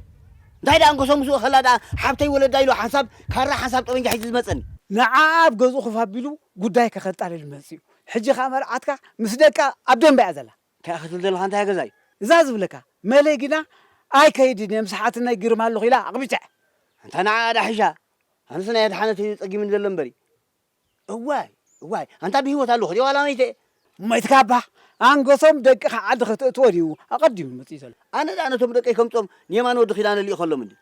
እንታይ ደኣ ኣንጎሶም ምስኡ ከላ ደኣ ሓብተይ ወለዳ ኢሉ ሓንሳብ ካራ ሓንሳብ ጠበንጃ ሒዙ ዝመፀኒ ንዓ ኣብ ገዝኡ ኮፍ ኣቢሉ ጉዳይ ከኸጣልል መፅዩ ሕጂ ከዓ መርዓትካ ምስ ደቃ ኣብ ደንበ እያ ዘላ እንታይ ክትብል ዘለኻ እንታይ ገዛይ እዛ ዝብለካ መለይ ግና ኣይከይድን እየ ምስ ሓትነይ ግርማ ኣለኹ ኢላ ኣቕቢታ ኣንታ ንዓ ዳሒሻ ኣነስ ናይ ኣድሓነት እዩ ጸጊምኒ ዘሎ እምበሪ እዋይ እዋይ ኣንታ ብህይወት ኣለኹ ድየ ዋላ መይተ እሞ ኢትካ ኣባ ኣንገሶም ደቅኻ ዓዲ ከተእትዎ ድዩ ኣቐዲሙ መጺኡ ዘሎ ኣነ ደኣ ነቶም ደቀይ ከምጾም ንየማን ወዲ ኪዳነ ልኢኸሎም እንዲ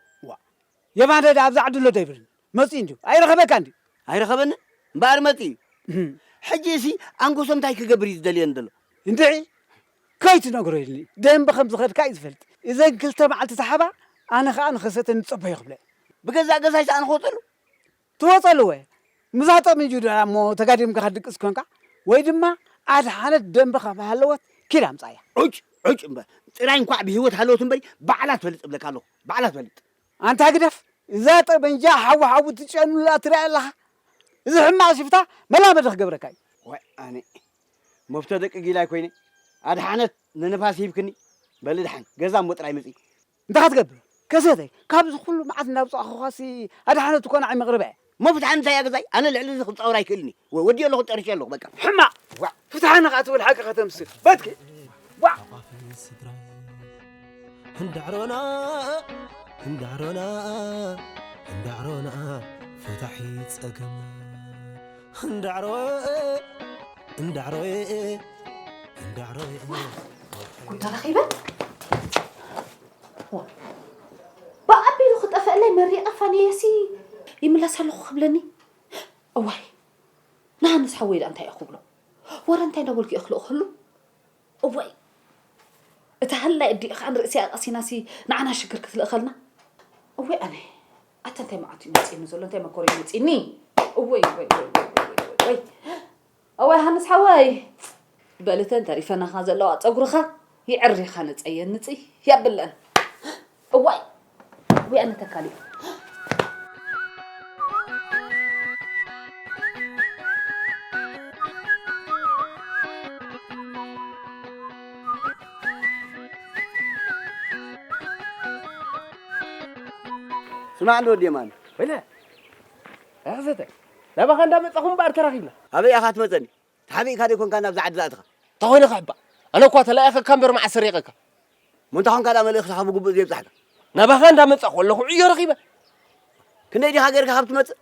የማነ ደኣ ኣብዛ ዓዲ ኣሎ ዶ ይብልን መጺኡ እንድዩ ኣይረኸበካ እንድዩ ኣይረኸበኒ እምበኣር መጺኡ እዩ ሕጂ እሲ ኣንጎሶም እንታይ ክገብር እዩ ዝደልየኒ ዘሎ እንድዒ ከይትነግሮ ኢልኒ ደንበ ከም ዝኸድካ እዩ ዝፈልጥ እዘን ክልተ መዓልቲ ዝሓባ ኣነ ኸዓ ንኸሰተ ንጸበዮ ክብለ ብገዛእ ገዛይ ሰኣነ ክወፀሉ ትወፀሉ ወ ምዛ ጠሚንጁ ድኣ እሞ ተጋዲምካ ክትድቅስ ኮንካ ወይ ድማ ኣድሓነት ደንበ ካብ ሃለወት ኪድ ኣምፃያ ዑጭ ዑጭ እምበር ጥራይ እንኳዕ ብህይወት ሃለወት እምበሪ ባዕላ ትፈልጥ እብለካ ኣለኹ ባዕላ ትፈልጥ ኣንታ ግደፍ እዛ ጠበንጃ ሓዊ ሓዊ ትጨኑላ ትሪኣ ኣለኻ እዚ ሕማቕ ሽፍታ መላመዲ ክገብረካ እዩ ወይ ኣነ መፍቶ ደቂ ጊላይ ኮይነ ኣድሓነት ንንፋስ ሂብክኒ በሊ ድሓን ገዛ እሞ ጥራይ መፂ እንታይ ክትገብር ከሰተይ ካብዚ ኩሉ መዓት እናብፃእኹኻሲ ኣድሓነት እኮ ንዓይ መቕርበ እሞ ፍትሓን እንታይ እያ ገዛይ ኣነ ልዕሊ እዚ ክፃወር ኣይክእልኒ ወዲኦ ኣለኹ ጨርሸ ኣለኹ በቃ ሕማቕ ፍትሓኒ ከዓ ትብል ሓቂ ከተምስል በትኪ ዋ! ኣቋፊ ስድራይ እንዳዕሮና እንዳዕሮና እንዳዕሮና ፈታሒ ጸገም እንዳዕሮ እንዳዕሮ እንዳዕሮ ጉድ ተረኺበ። ብኣቢሉ ክጠፍአለይ መሪቐ ፋንየሲ ይምለስ ኣለኹ ክብለኒ። እዋይ፣ ንሃንስ ሓወይ ደኣ እንታይ እየ ክብሎ? ወረ እንታይ እንዳበልኩ እየ ክልእኸሉ? እዋይ፣ እታ ሃላይ ኣዲኣ ከዓ ንርእሲ ኣቃሲናሲ ንዓና ሽግር ክትልእኸልና። እዋይ ኣነ፣ ኣታ እንታይ መዓት እዩ መፂእኒ ዘሎ? እንታይ መኮር እዩ መፂእኒ? እወይ፣ እወይ፣ እወይ፣ እወይ፣ እወይ፣ እወይ። እዋይ ሃንስ ሓወይ፣ በልተን ተሪፈናኻ ዘለዋ ፀጉርኻ ይዕሪኻ ንፀየን ንፅይ ያብለን። እዋይ፣ እዋይ ኣነ ተካሊ። ስማዕ እንዶ ወዲ የማነ። ወይለ፣ ኣኽዘተ፣ ናባኻ እንዳመጻኹ እምበኣር ተራኺብና። ኣበይ ኢኻ ትመጸኒ? ተሓቢእካ ዶ ይኮንካ ናብዛ ዓዲ ዝኣተኻ? እንታይ ኮይነ ክሕባእ? ኣነ እኳ ተላኢኸካ እምበር መዓስ ሰሪቐካ? እሞ እንታይ ኮንካ ደኣ መልእኽትኻ ብግቡእ ዘየብጻሕካ? ናባኻ እንዳመጻኹ ኣለኹ ዕዮ ረኺበ። ክንደይ ዲኻ ጌርካ ካብ ትመጽእ?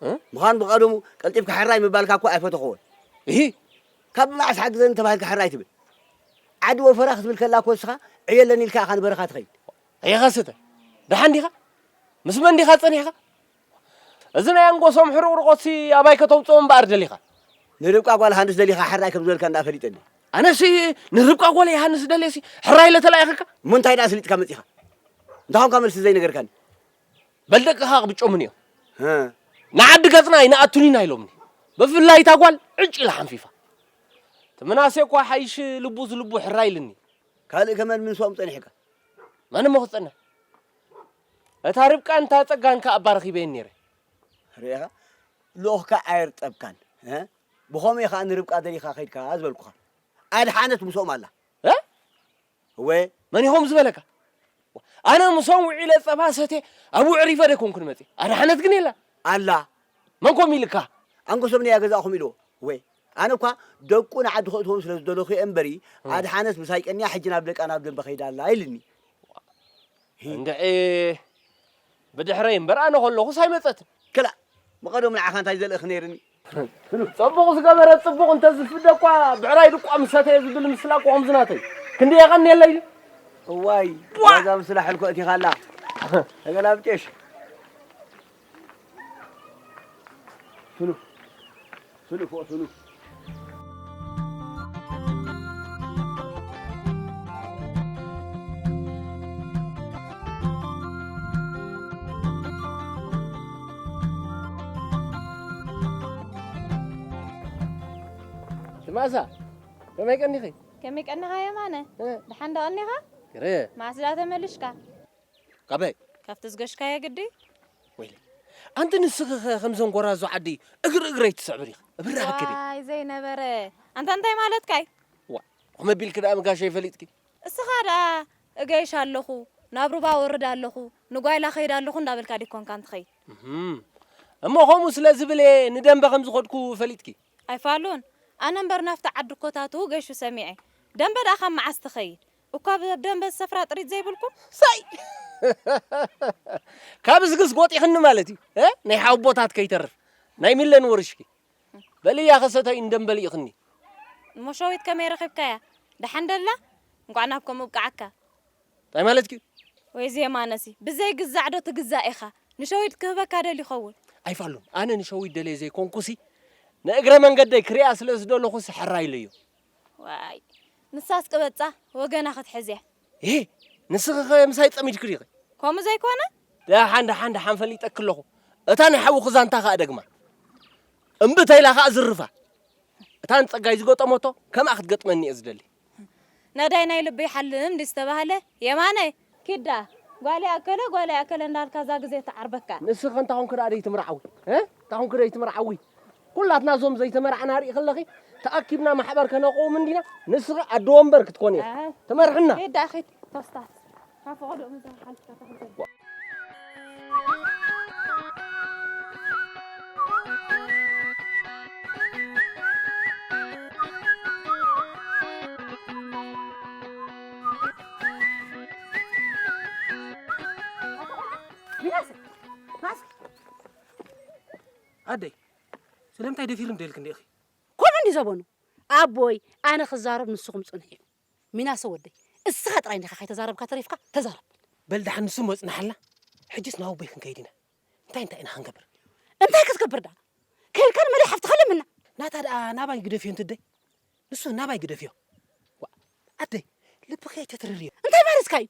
እ? ምዃኑ ብቐደሙ ቀልጢፍካ ሕራይ ምባልካ እኮ ኣይፈተኽዎን። እሂ። ካብ መዓስ ሓግዘኒ ተባሂልካ ሕራይ ትብል? ዓዲ ወፈራ ክትብል ከላ እኮ ንስኻ ዕዮ ኣለኒ ኢልካ ኢኻ ንበረኻ ትኸይድ። ኣየኸስተ፣ ደሓን ዲኻ? ምስ መን ዲኻ ጸኒሕካ? እዚ ናይ ኣንጎሶም ሕርቕርቖትሲ ኣባይ ከተውፅኦ እምበኣር ደሊኻ? ንርብቃ ጓል ሃንስ ደሊኻ ሕራይ ከም ዝበልካ እንዳ ፈሊጠኒ። ኣነሲ ንርብቃ ጓል የሃንስ ደልየሲ ሕራይ ኢለ ተላኢኸካ? እሞ እንታይ ደኣ ስሊጥካ መጺኻ? እንታይ ኮንካ መልሲ ዘይነገርካኒ? በል ደቅኻ ክብጮምን እዮም። እ። ንዓዲ ገጽና ኣይንኣቱን ኢና ኢሎምኒ። ብፍላይ እታ ጓል ዕጭ ኢላ ሓንፊፋ። እቲ ምናሴ እኳ ሓይሽ ልቡ ዝልቡ ሕራይ ኢልኒ። ካልእ ከመን ምንስኦም ጸኒሕካ? መን እሞ ክጸንሕ? እታ ርብቃን እታ ጸጋን ከኣ ኣባ ረኺበየን ነይረ። ርኢኻ? ልኡኽካ ኣየርጠብካን፣ እ? ብኸመይ ኸኣ ንርብቃ ደሊኻ ኸይድካ ዝበልኩኻ? ኣድሓነት ምስኦም ኣላ። እ? እወ። መን ኢኹም ዝበለካ? ኣነ ምስኦም ውዒለ ጸባ ሰትየ ኣብኡ ዕሪፈ ደይኮንኩ ንመጽእ። ኣድሓነት ግን የላ። ኣላ። መን ኮም ኢልካ? ኣንጎሶም ነያ ገዛእኹም ኢልዎ። ወይ ኣነ እኳ ደቁ ንዓዲ ከእትዎም ስለ ዝደለኹ እየ እምበሪ፣ ኣድሓነት ምሳይ ቀንያ ሕጂ ናብ ደቃ ናብ ደንበ ከይዳ ኣላ ኢልኒ። እንድዒ ብድሕረይ እምበር ኣነ ከለኹስ ኣይመጸትን። ክላእ ብቐደሙ ንዓኻ እንታይ ዘልእኽ ነይርኒ? ጽቡቕ ዝገበረ ጽቡቕ እንተዝፍደ እኳ ብዕራይ ድቋ ምስ ሰተየ ዝብል ምስላ እኮ ከምዚ ናተይ ክንዲ የቐንየለይ ድዩ? እዋይ ዋዛ ምስላ ሕልኮ እቲኻ ኣላ። ተገላብጤሽ። ስኑ ስኑ ፎ ስኑ ትማእዛ ከመይ ቀኒኺ? ከመይ ቀኒኻ የማነ? እ። ደሓን ዶ ቀኒኻ? ግረ። መዓስ ደኣ ተመሊሽካ? ካበይ? ካብቲ ዝገሽካዮ ግዲ? ወይለይ ኣንቲ ንስኺ ኸ ከምዘን ጎራዙ ዓዲ እግሪ እግረይ ትስዕብር ኢኺ እብራህኪ ድየ? ዋይ ዘይነበረ ኣንታ እንታይ ማለትካ እዩ? ዋ ኸመ ቢልኪ ደኣ ምጋሸይ ፈሊጥኪ? እስኻ ደኣ እገይሽ ኣለኹ ናብ ሩባ ወርድ ኣለኹ ንጓይላ ኸይድ ኣለኹ እንዳበልካ ድዩ ኮንካ እንትኸይድ? እህም። እሞ ኸምኡ ስለ ዝብል እየ ንደንበ ከም ዝኸድኩ ፈሊጥኪ? ኣይፋሉን ኣነ እምበር ናብቲ ዓዲ ኮታቱ ገሹ ሰሚዐ ደምበ ደኣ ካብ መዓስ ትኸይድ እኳ ብደምበ ዝሰፍራ ጥሪት ዘይብልኩም ሳይ ካብ ዝግስ ጎጢኽኒ ማለት እዩ እ? ናይ ሓወቦታት ከይተርፍ ናይ ሚለን ወርሽኪ በልያ ኸሰተይ እንደምበል ኢኽኒ እሞ ሸዊት ከመይ ረኺብካያ ደሓን ደላ እንቋዕ ናብ ከምኡ ብቃዓካ እንታይ ማለትኪ እዩ? ወይ ዜማነሲ ብዘይ ግዛዕ ዶ ትግዛእ ኢኻ ንሸዊት ክህበካ ደልዩ ይኸውን። ኣይፋሉን ኣነ ንሸዊት ደልየ ዘይኮንኩሲ ንእግረ መንገደይ ክሪኣ ስለ ዝደለኹሲ ሕራይ ኢለዮ። ዋይ ንሳስ ቅበጻ ወገና ክትሕዝ እያ። እ ንስኺ ኸ ምሳይ ጸሚድኪ ዲኺ? ከምኡ ዘይኮነ ደሓን ደሓን ደሓን ፈሊጠኪ ኣለኹ። እታ ናይ ሓውኺ ዛንታ ኸኣ ደግማ እምቢ ተይላ ኸኣ ዝርፋ። እታ ንጸጋይ ዝገጠመቶ ከምኣ ክትገጥመኒ እየ ዝደሊ። ነዳይ ናይ ልቢ ይሓልም ድዩ ዝተባህለ? የማነ ኪድ ደኣ ጓል ይኣከለ ጓል ኣይኣከለ እንዳልካ እዛ ግዜ ተዓርበካ። ንስኺ እንታይ ኮንኪ ደኣ ደይትምርዓዊ? እ? እንታይ ኮንኪ ደይትምርዓዊ? ኩላትና እዞም ዘይተመርዓና ርኢ ከለኺ ተኣኪብና ማሕበር ከነቕውም እንዲና ንስኺ ኣደ ወንበር ክትኮኒ ኢኺ። ኣይ። ትመርሕና። ኪድ ደኣ ኪድ ተስታት። ካብ ፈቐድኦም እዛ ሓሊፍካ ተኽልተ ሚናሰ፣ ማስ-፣ ኣደይ፣ ስለምንታይ ደፊሩ እንደ ኢልክ እንዲኢኺ? ከምኡ እንዲ ዘበኑ። ኣቦይ፣ ኣነ ክዛረብ ንስኹም ጽንሑ እዩ። ሚናሰ ወደይ፣ እስኻ ጥራይ እንዲኻ ከይተዛረብካ ተሪፍካ፣ ተዛረብ። በል ደሓን ንሱ መጽናሓልና። ሕጅስ ናብ ኣቦይ ክንከይድ ኢና። እንታይ እንታይ ኢና ክንገብር? እንታይ ክትገብር ደኣ? ከይድካ ንመለይ ሓፍትኻ ለምና። ናታ ደኣ ናባይ ግደፍዮ እንትደይ? ንሱ ናባይ ግደፍዮ። ዋ፣ ኣደይ፣ ልብኺ ኣይተትርርዮ። እንታይ ማለትካ እዩ?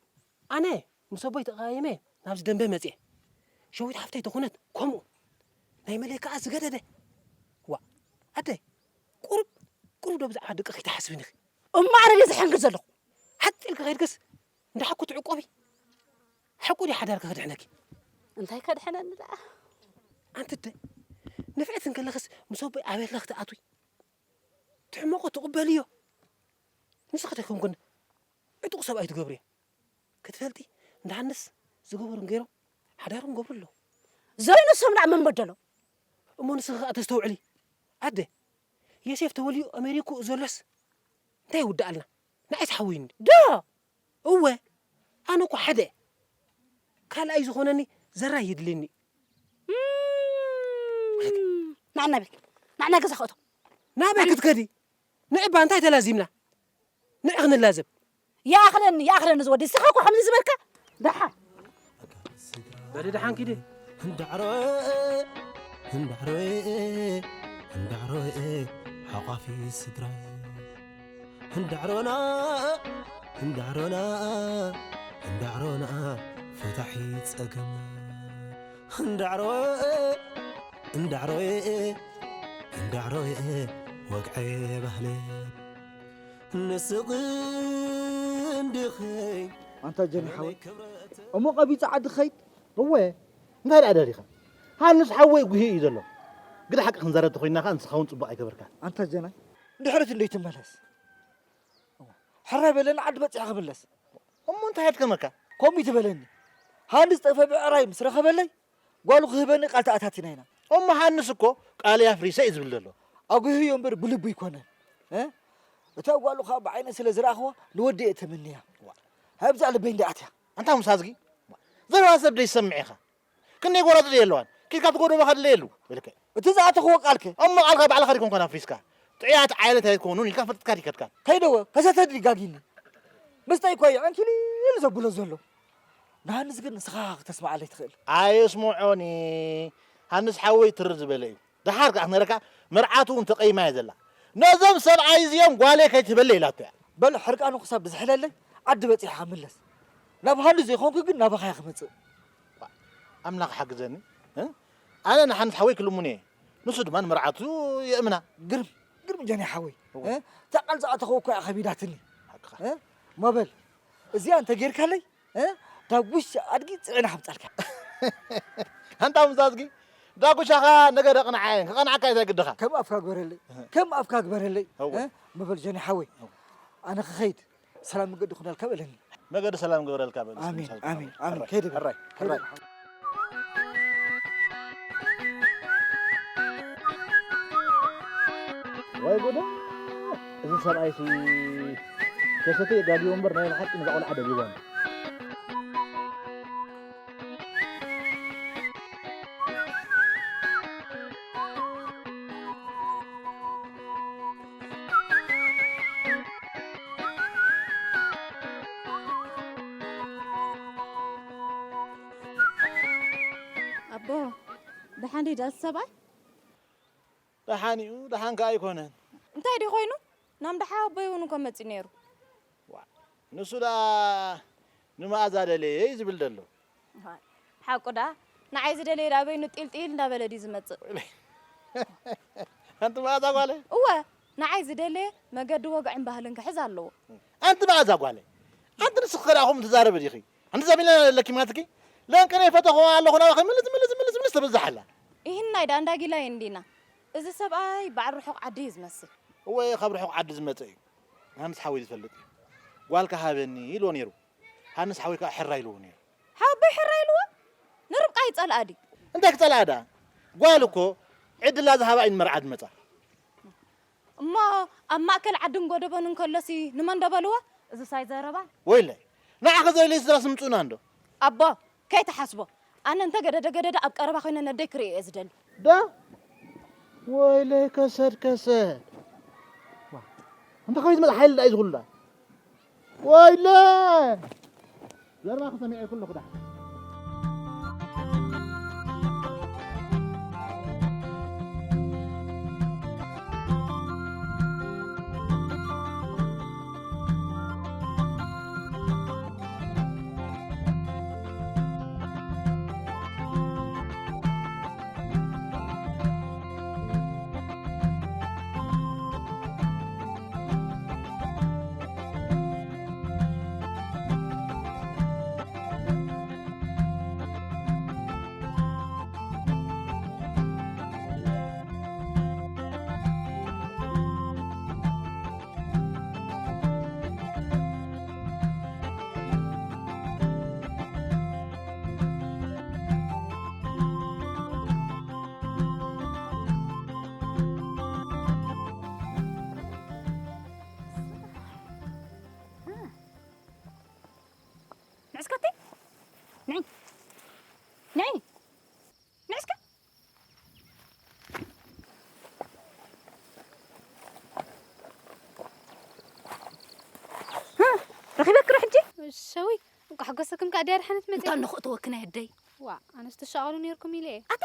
ኣነ ምስ ኣቦይ ተቐያይመ ናብዚ ደንበ መጽየ። ሸዊት ሓፍተይ ተኾነት ከምኡ። ናይ መለይ ከኣ ዝገደደ። ዋ፣ ኣደይ፣ ቁሩብ፣ ቁሩብ ዶ ብዛዕባ ደቂ ከይትሓስብን ኢኺ? እሞ ኣነ ድየ ዝሕንግድ ዘለኹ? ሓጥ ኢልኪ ከይድክስ እንዳ ሓኩ ትዕቆቢ? ሓቁ ድዩ ሓዳርኪ ከድሕነኪ? እንታይ ከድሕነኒ ደኣ? ኣንቲ ኣደ፣ ንፍዕቲ እንከለኽስ ምስ ኣቦይ ኣብ ህልኽ ትኣትዊ? ትሕመቆ ትቕበልዮ? ንስኺ ደይ ኮንክን ዕጡቕ ሰብኣይ ትገብርዮ? ክትፈልጢ፣ እንዳ ሃንስ ዝገበሩን ገይሮም ሓዳሮም ገብሩ ኣለዉ። ዘይንሶም ደኣ መን በደሎም? እሞ ንስኺ ከኣ ተስተውዕሊ። ኣደ፣ ዮሴፍ ተወልዩ ኣሜሪኩ ዘሎስ እንታይ ይውድኣልና? ንዓይስ ሓውይኒ። ዶ? እወ፣ ኣነ እኮ ሓደ ካልኣይ ዝኾነኒ ዘራይ የድልየኒ። እም፣ ናዕና ቤት፣ ናዕና ገዛ ክእቶ። ናበይ ክትከዲ? ንዕባ እንታይ ተላዚምና? ንዕ ክንላዘብ። ይኣኽለኒ፣ ይኣኽለኒ ዝወዲ። ንስኻ እኮ ከምዚ ዝበልካ ደሓን። በሊ ደሓን ኪዲ። እንዳዕሮ፣ እንዳዕሮ፣ እንዳዕሮ፣ ሓቋፊ ስድራ። እንዳዕሮና፣ እንዳዕሮና፣ እንዳዕሮና፣ ፈታሒ ጸገም። እንዳዕሮ፣ እንዳዕሮ፣ እንዳዕሮ፣ ወግዐ ባህለ። ንስቕ እንድኸይ ኣንታ ጀኒ ሓወይ፣ እሞ ቀቢጸ ዓዲ ኸይድ? እወ፣ እንታይ ደኣ ደሊኻ? ሃንስ ሓወይ ጉሂ እዩ ዘሎ። ግዳ ሓቂ ክንዛረብ ተኾይንና ኸኣ ንስኻ እውን ጽቡቕ ኣይገበርካን። ኣንታ ጀናይ፣ ንድሕሪት እንዶ ይትመለስ። ሕራይ በለኒ ዓዲ በጺሐ ክምለስ። እሞ እንታይ ኣድከመካ? ከምኡ ትበለኒ። ሃንስ ጠፈ ብዕራይ ምስ ረኸበለይ፣ ጓሉ ክህበኒ ቃል ተኣታቲና ኢና። እሞ ሃንስ እኮ ቃለይ ኣፍሪሰ እዩ ዝብል ዘሎ። ኣጉህዮ እምበር ብልቡ ኣይኮነን። እ? እታ ጓሉ ኸኣ ብዓይነ ስለ ዝረኣኽዋ ንወዲ እየ ተመንያ። ዋ። ኣብዛ ልበይ እንዳ ኣትያ። ኣንታ ሙሳ ኣዝጊ፣ ዘረባ ሰብ ደይሰምዕ ኢኻ። ክንደይ ጎራዙ ድየ ኣለዋን? ኪድካ ትጎደቦኻ ድለየሉ። በልከ። እቲ ዝኣተኽዎ ቃልከ? እሞ ቃልካ ባዕልኻ ዲኮንኮን ኣፍሪስካ። ጥዕያት ዓይነት ኣይትኮኑን ኢልካ ፈልጥካ ዲከድካ። ከይደወ፣ ከሰተ ድጋጊኒ። ምስጠይ እኮ እዩ ዕንኪሊል ዘብሎ ዘሎ። ንሃንስ ግን ንስኻ ክትስምዓለይ ትኽእል። ኣየስምዖን እየ። ሃንስ ሓወይ ትርር ዝበለ እዩ። ደሓር ከኣ ክነረካ መርዓቱ እውን ተቐይማ እያ ዘላ። ነዞም ሰብኣይ እዚኦም ጓለይ ከይትህበለይ ኢላቶ እያ። በል ሕርቃኑ ክሳብ ዝሕለለይ ዓዲ በጺሕካ ምለስ። ናብ ሃንስ ዘይኮንኩ ግን ናባኻ እየ ክመጽእ። ኣምላኽ ሓግዘኒ። እ? ኣነ ንሓንስ ሓወይ ክልሙን እየ። ንሱ ድማ ንመርዓቱ የእምና። ግርም፣ ግርም ጀኒ ሓወይ። እወ። እ? እታ ቃል ዝኣተኸው እኮ እያ ከቢዳትኒ። ሓቅኻ። እ? እሞ በል፣ እዚኣ እንተ ጌርካለይ፣ እ? ዳጉሻ ኣድጊ ጽዒና ሓምጻልካ። ኣንታ ሙሳ ኣዝጊ፣ ዳጉሻኻ ነገር ኣቕንዓ እየን፣ ክቐንዓካ እዩ ግድኻ። ከም ኣፍካ ግበረለይ፣ እህ። ከም ኣፍካ ግበረለይ። እወ። እ? እሞ በል ጀኒ ሓወይ፣ እወ። ኣነ ክኸይድ፣ ሰላም መገዲ ኩነልካ በለኒ። መገዲ ሰላም ግበረልካ በል፣ እስኪ ኣሜን፣ ምሳል ኣሜን፣ ኣሜን። ሕራይ፣ ከይደ በል። ሕራይ፣ ከይደ ሕራይ። በል። ወይ ጉድ! እዚ ሰብኣይሲ ከሰተ የጋግዮ እምበር ናይ ብሓቂ ነዛ ቆልዓ ደቢቦም። ኣቦ፣ ደሓን ድዩ ዳስ ሰብኣይ? ደሓን እዩ፣ ደሓን ከኣ ኣይኮነን። እንታይ ድዩ ኮይኑ? ናም ደሓ ኣቦይ እውን እኮ መጺኡ ነይሩ። ዋ፣ ንሱ ደኣ ንመኣዛ ደለየ እዩ ዝብል ዘሎ። ሓቁ ደኣ፣ ንዓይ ዝደለየ ደኣ በይኑ ጢልጢል እንዳበለ ድዩ ዝመጽእ? ኣንቲ መኣዛ ጓለይ? እወ፣ ንዓይ ዝደለየ መገዲ ወግዕን ባህልን ክሕዝ ኣለዎ። ኣንቲ መኣዛ ጓለይ፣ ኣንቲ ንስኺ ከ ደኣ ከምኡ ትዛረቢ ዲኺ? ኣንቲ ዛሚላ ኣለኪ ማለትኪ? ለንቅነ ይፈተኹዋ ኣለኹ ናባኺ ምልስ፣ ምልስ፣ ምልስ፣ ምልስ ተበዝሓላ። ይህናይ ደኣ እንዳ ጊላይ እንዲና። እዚ ሰብኣይ በዓል ርሑቕ ዓዲ እዩ ዝመስል። እወ፣ ካብ ርሑቕ ዓዲ ዝመጸ እዩ። ሃንስ ሓወይ ዝፈልጥ እዩ። ጓልካ ሃበኒ ኢልዎ ነይሩ። ሃንስ ሓወይ ከኣ ሕራይ ኢልዎ ነይሩ። ሓወቦይ ሕራይ ኢልዎ? ንርብቃ ይጸልኣ ድዩ? እንታይ ክጸልኣ ደኣ? ጓል እኮ ዕድላ ዝሃባ እዩ ንመርዓ ዝመጻ። እሞ ኣብ ማእከል ዓድን ጎደቦን እንከሎሲ ንመን ዶ በልዎ? እዝስ ኣይዘረባን። ወይለይ፣ ንዓኺ ዘይለይ ስድራስ ምጹና እንዶ? ኣቦ፣ ከይትሓስቦ። ኣነ እንተ ገደደ ገደደ ኣብ ቀረባ ኮይነ ነደይ ክርእዮ እየ ዝደሊ። ዳ ወይለይ ከሰድ ከሰድ። ዋ፣ እንተ ከመይ ዝመጽእ ሓይሊ ዳኣ እዩ ዝኹሉ ዳ? ወይለ! ዘረባኺ ሰሚዐ ይኩለኹ ዳ። ንዕስከ ኣቲ፣ ንዒ፣ ንዒ፣ ንዕስከ። ረኺበኪ ዶ ሕጂ? ሸዊት፣ እንቋዕ ሓጎሰክም ከኣ ድያ ድሓነት መጺኣ። እንታ ንኽእትወኪ ናይ ኣደይ። ዋእ፣ ኣነስ ትሻቐሉ ኔርኩም ኢለ እየ። ኣቲ፣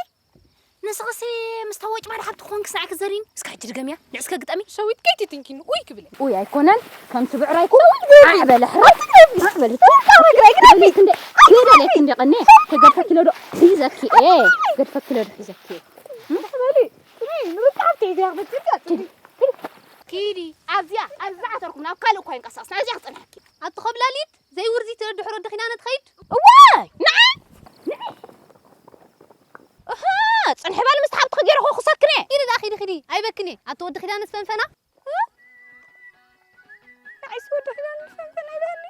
ንስኽሲ ምስታ ወጭማድ ሓብቲ ክኾንኪ ስናዕኪ ዘሪን። እስከ ሕጂ ድገምያ፣ ንዕስከ ግጠሚ። ሸዊት ከይትትንኪኒ፣ ኡይ ክብል እየ። ኡይ ኣይኮነን፣ ከምቲ ብዕራይ ኩሉ ዓዕ በለ ሕራይ። ዓዕ በለ። ግደለኪ እንደ፣ ግደለኪ እንደ ቀኔ፣ ክገድፈኪ ዶ ሒዘኪ እየ፣ ገድፈኪ ዶ ሒዘኪ እየ። በሊ፣ ኡይ፣ ንሩታ ሓብተይ፣ እዚኣ ክትበልኪ እያ። ኪዲ፣ ኣብዚኣ፣ ኣብዚ ዝዓተርኩም ናብ ካልእ እኳ ይንቀሳቐስ፣ ናብዚኣ ክጸንሐኪ። ኣቲ ኾብላሊት፣ ዘይውርዚት ደድሕሮ ወዲ ኪዳነ ትኸይድ? እዋይ! ንዓ! ንዓ! እህ! ጽንሒ በሊ፣ ምስቲ ሓብትኺ ገይረ ከኹሰክን እየ። ኪዲ ደኣ፣ ኪዲ፣ ኪዲ። ኣይበክን እየ። ኣቲ ወዲ ኪዳነ ዝፈንፈና? እ? ንዓይስ ወዲ ኪዳነ ዝፈንፈና ይበሃኒ?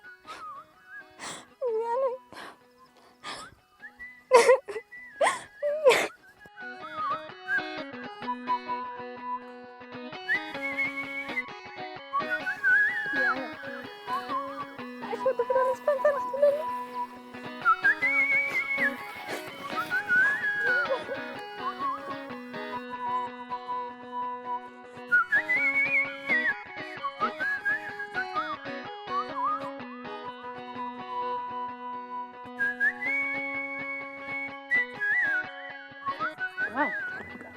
እዋይ!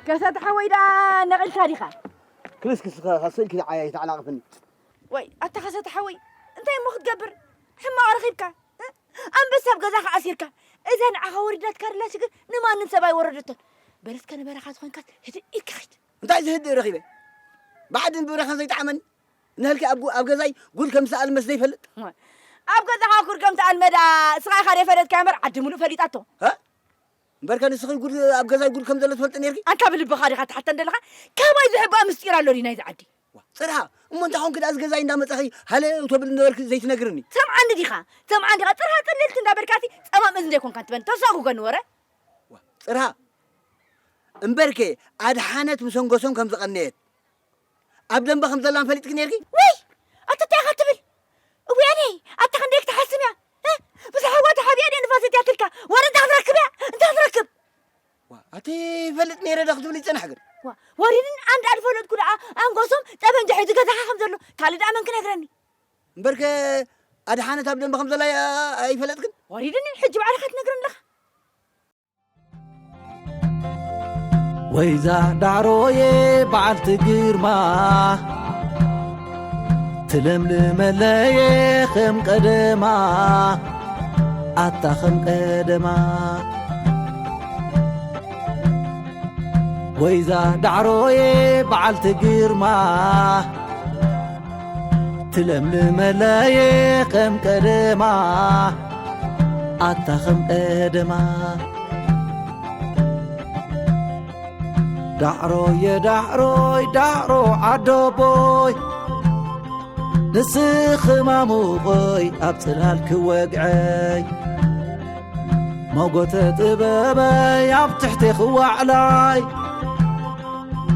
ከሰተ ሓወይ ደኣ ነቒልካ ዲኻ? ክልስክስ፣ ከ-፣ ከሰልኪ ንዓይ ኣይተዓናቕፍኒ። ወይ፣ ኣታ ከሰተ ሓወይ፣ እንታይ እሞ ክትገብር? ሕማቕ ረኺብካ፣ እ? ኣንበሳ ኣብ ገዛኻ ኣሲርካ፣ እዛ ንዓኻ ወሪዳትካ ዘላ ሽግር ንማንም ሰብ ኣይወረደቶን። በለስከ ንበረኻ ዝኾንካስ ህድእ ኢልካ ኺድ። እንታይ ዝህድእ ረኺበ? ብዓድን ብብረኻን ዘይጠዓመኒ? ንህልኪ ኣብ ጉ-፣ ኣብ ገዛይ ጉድ ከም ዝሰኣል መስ ዘይፈልጥ? እሞ፣ ኣብ ገዛኻ ጉድ ከም ትኣልመ ደኣ እስኻ ኢኻ ዘይፈለጥካዮ እምበር ዓዲ ምሉእ ፈሊጣቶ። ሀ? እምበርከ ንስኺ ጉድ፣ ኣብ ገዛይ ጉድ ከም ዘሎ ትፈልጢ ነይርኪ? ኣንታ ብልብኻ ዲኻ ትሓተን ዘለኻ? ካባይ ዝሕባእ ምስጢር ኣሎ ድዩ ናይዚ ዓዲ? ዋ፣ ጽርሃ፣ እሞ እንታይ ኾንኪ ደኣ እዚ ገዛይ እንዳመጻኺ ሃለው ተብል ነበርኪ ዘይትነግርኒ? ሰምዓኒ ዲኻ? ሰምዓኒ ዲኻ? ጽርሃ ጽልልቲ እንዳበልካሲ ጸማም እዝኒ ዘይኮንካ ትበኒ። ተሳጉገኒ ወረ። ዋ፣ ጽርሃ፣ እምበርከ ኣድሓነት ምስ ኣንጎሶም ከም ዝቐነየት፣ ኣብ ደንበ ከም ዘላን ፈሊጥኪ ነይርኪ? ውይ! ኣታ እንታይ ኢኻ ትብል? እውያነይ! ኣታ ክንደይ ክትሓስም እያ? እ? ምስ ኣሕዋታ ሓቢኣ ድያ ንፋስ እትያትልካ? ወረ እንታይ ክትረክብ እያ? እንታይ ክትረክብ? ዋ፣ ኣቲ ይፈልጥ ነይረ ዶ ክትብል ይጸናሕ ግን? ዋ፣ ወሪድን ኣንድ ኣድፈለጥኩ ደኣ ኣንጎሶም ጠበንጃ ሒዙ ገዛኻ ከም ዘሎ ካልእ ደኣ መን ክነግረኒ? እምበርከ ኣድሓነት ኣብ ደንበ ከም ዘላ ኣይ-፣ ኣይፈለጥክን? ወሪድን ሕጂ ባዕልኻ ትነግረኒ ኣለኻ። ወይዛ ዳዕሮየ በዓልቲ ግርማ፣ ትለምልመለየ ከም ቀደማ፣ ኣታ ከም ቀደማ። ወይዛ ዳዕሮየ በዓልቲ ግርማ፣ ትለምልመለየ ከም ቀደማ፣ ኣታ ከም ቀደማ። ዳዕሮየ ዳዕሮይ ዳዕሮ ዓዶቦይ፣ ንስኺ ማሙቐይ ኣብ ጽላል ክወግዐይ፣ ሞጎተ ጥበበይ ኣብ ትሕቴኺ ዋዕላይ፣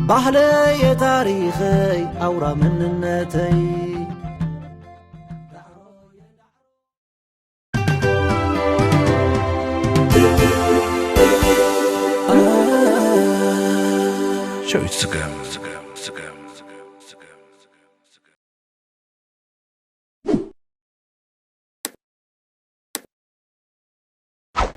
ባህለየ ታሪኸይ ኣውራ መንነተይ። ሸዊት ስገም።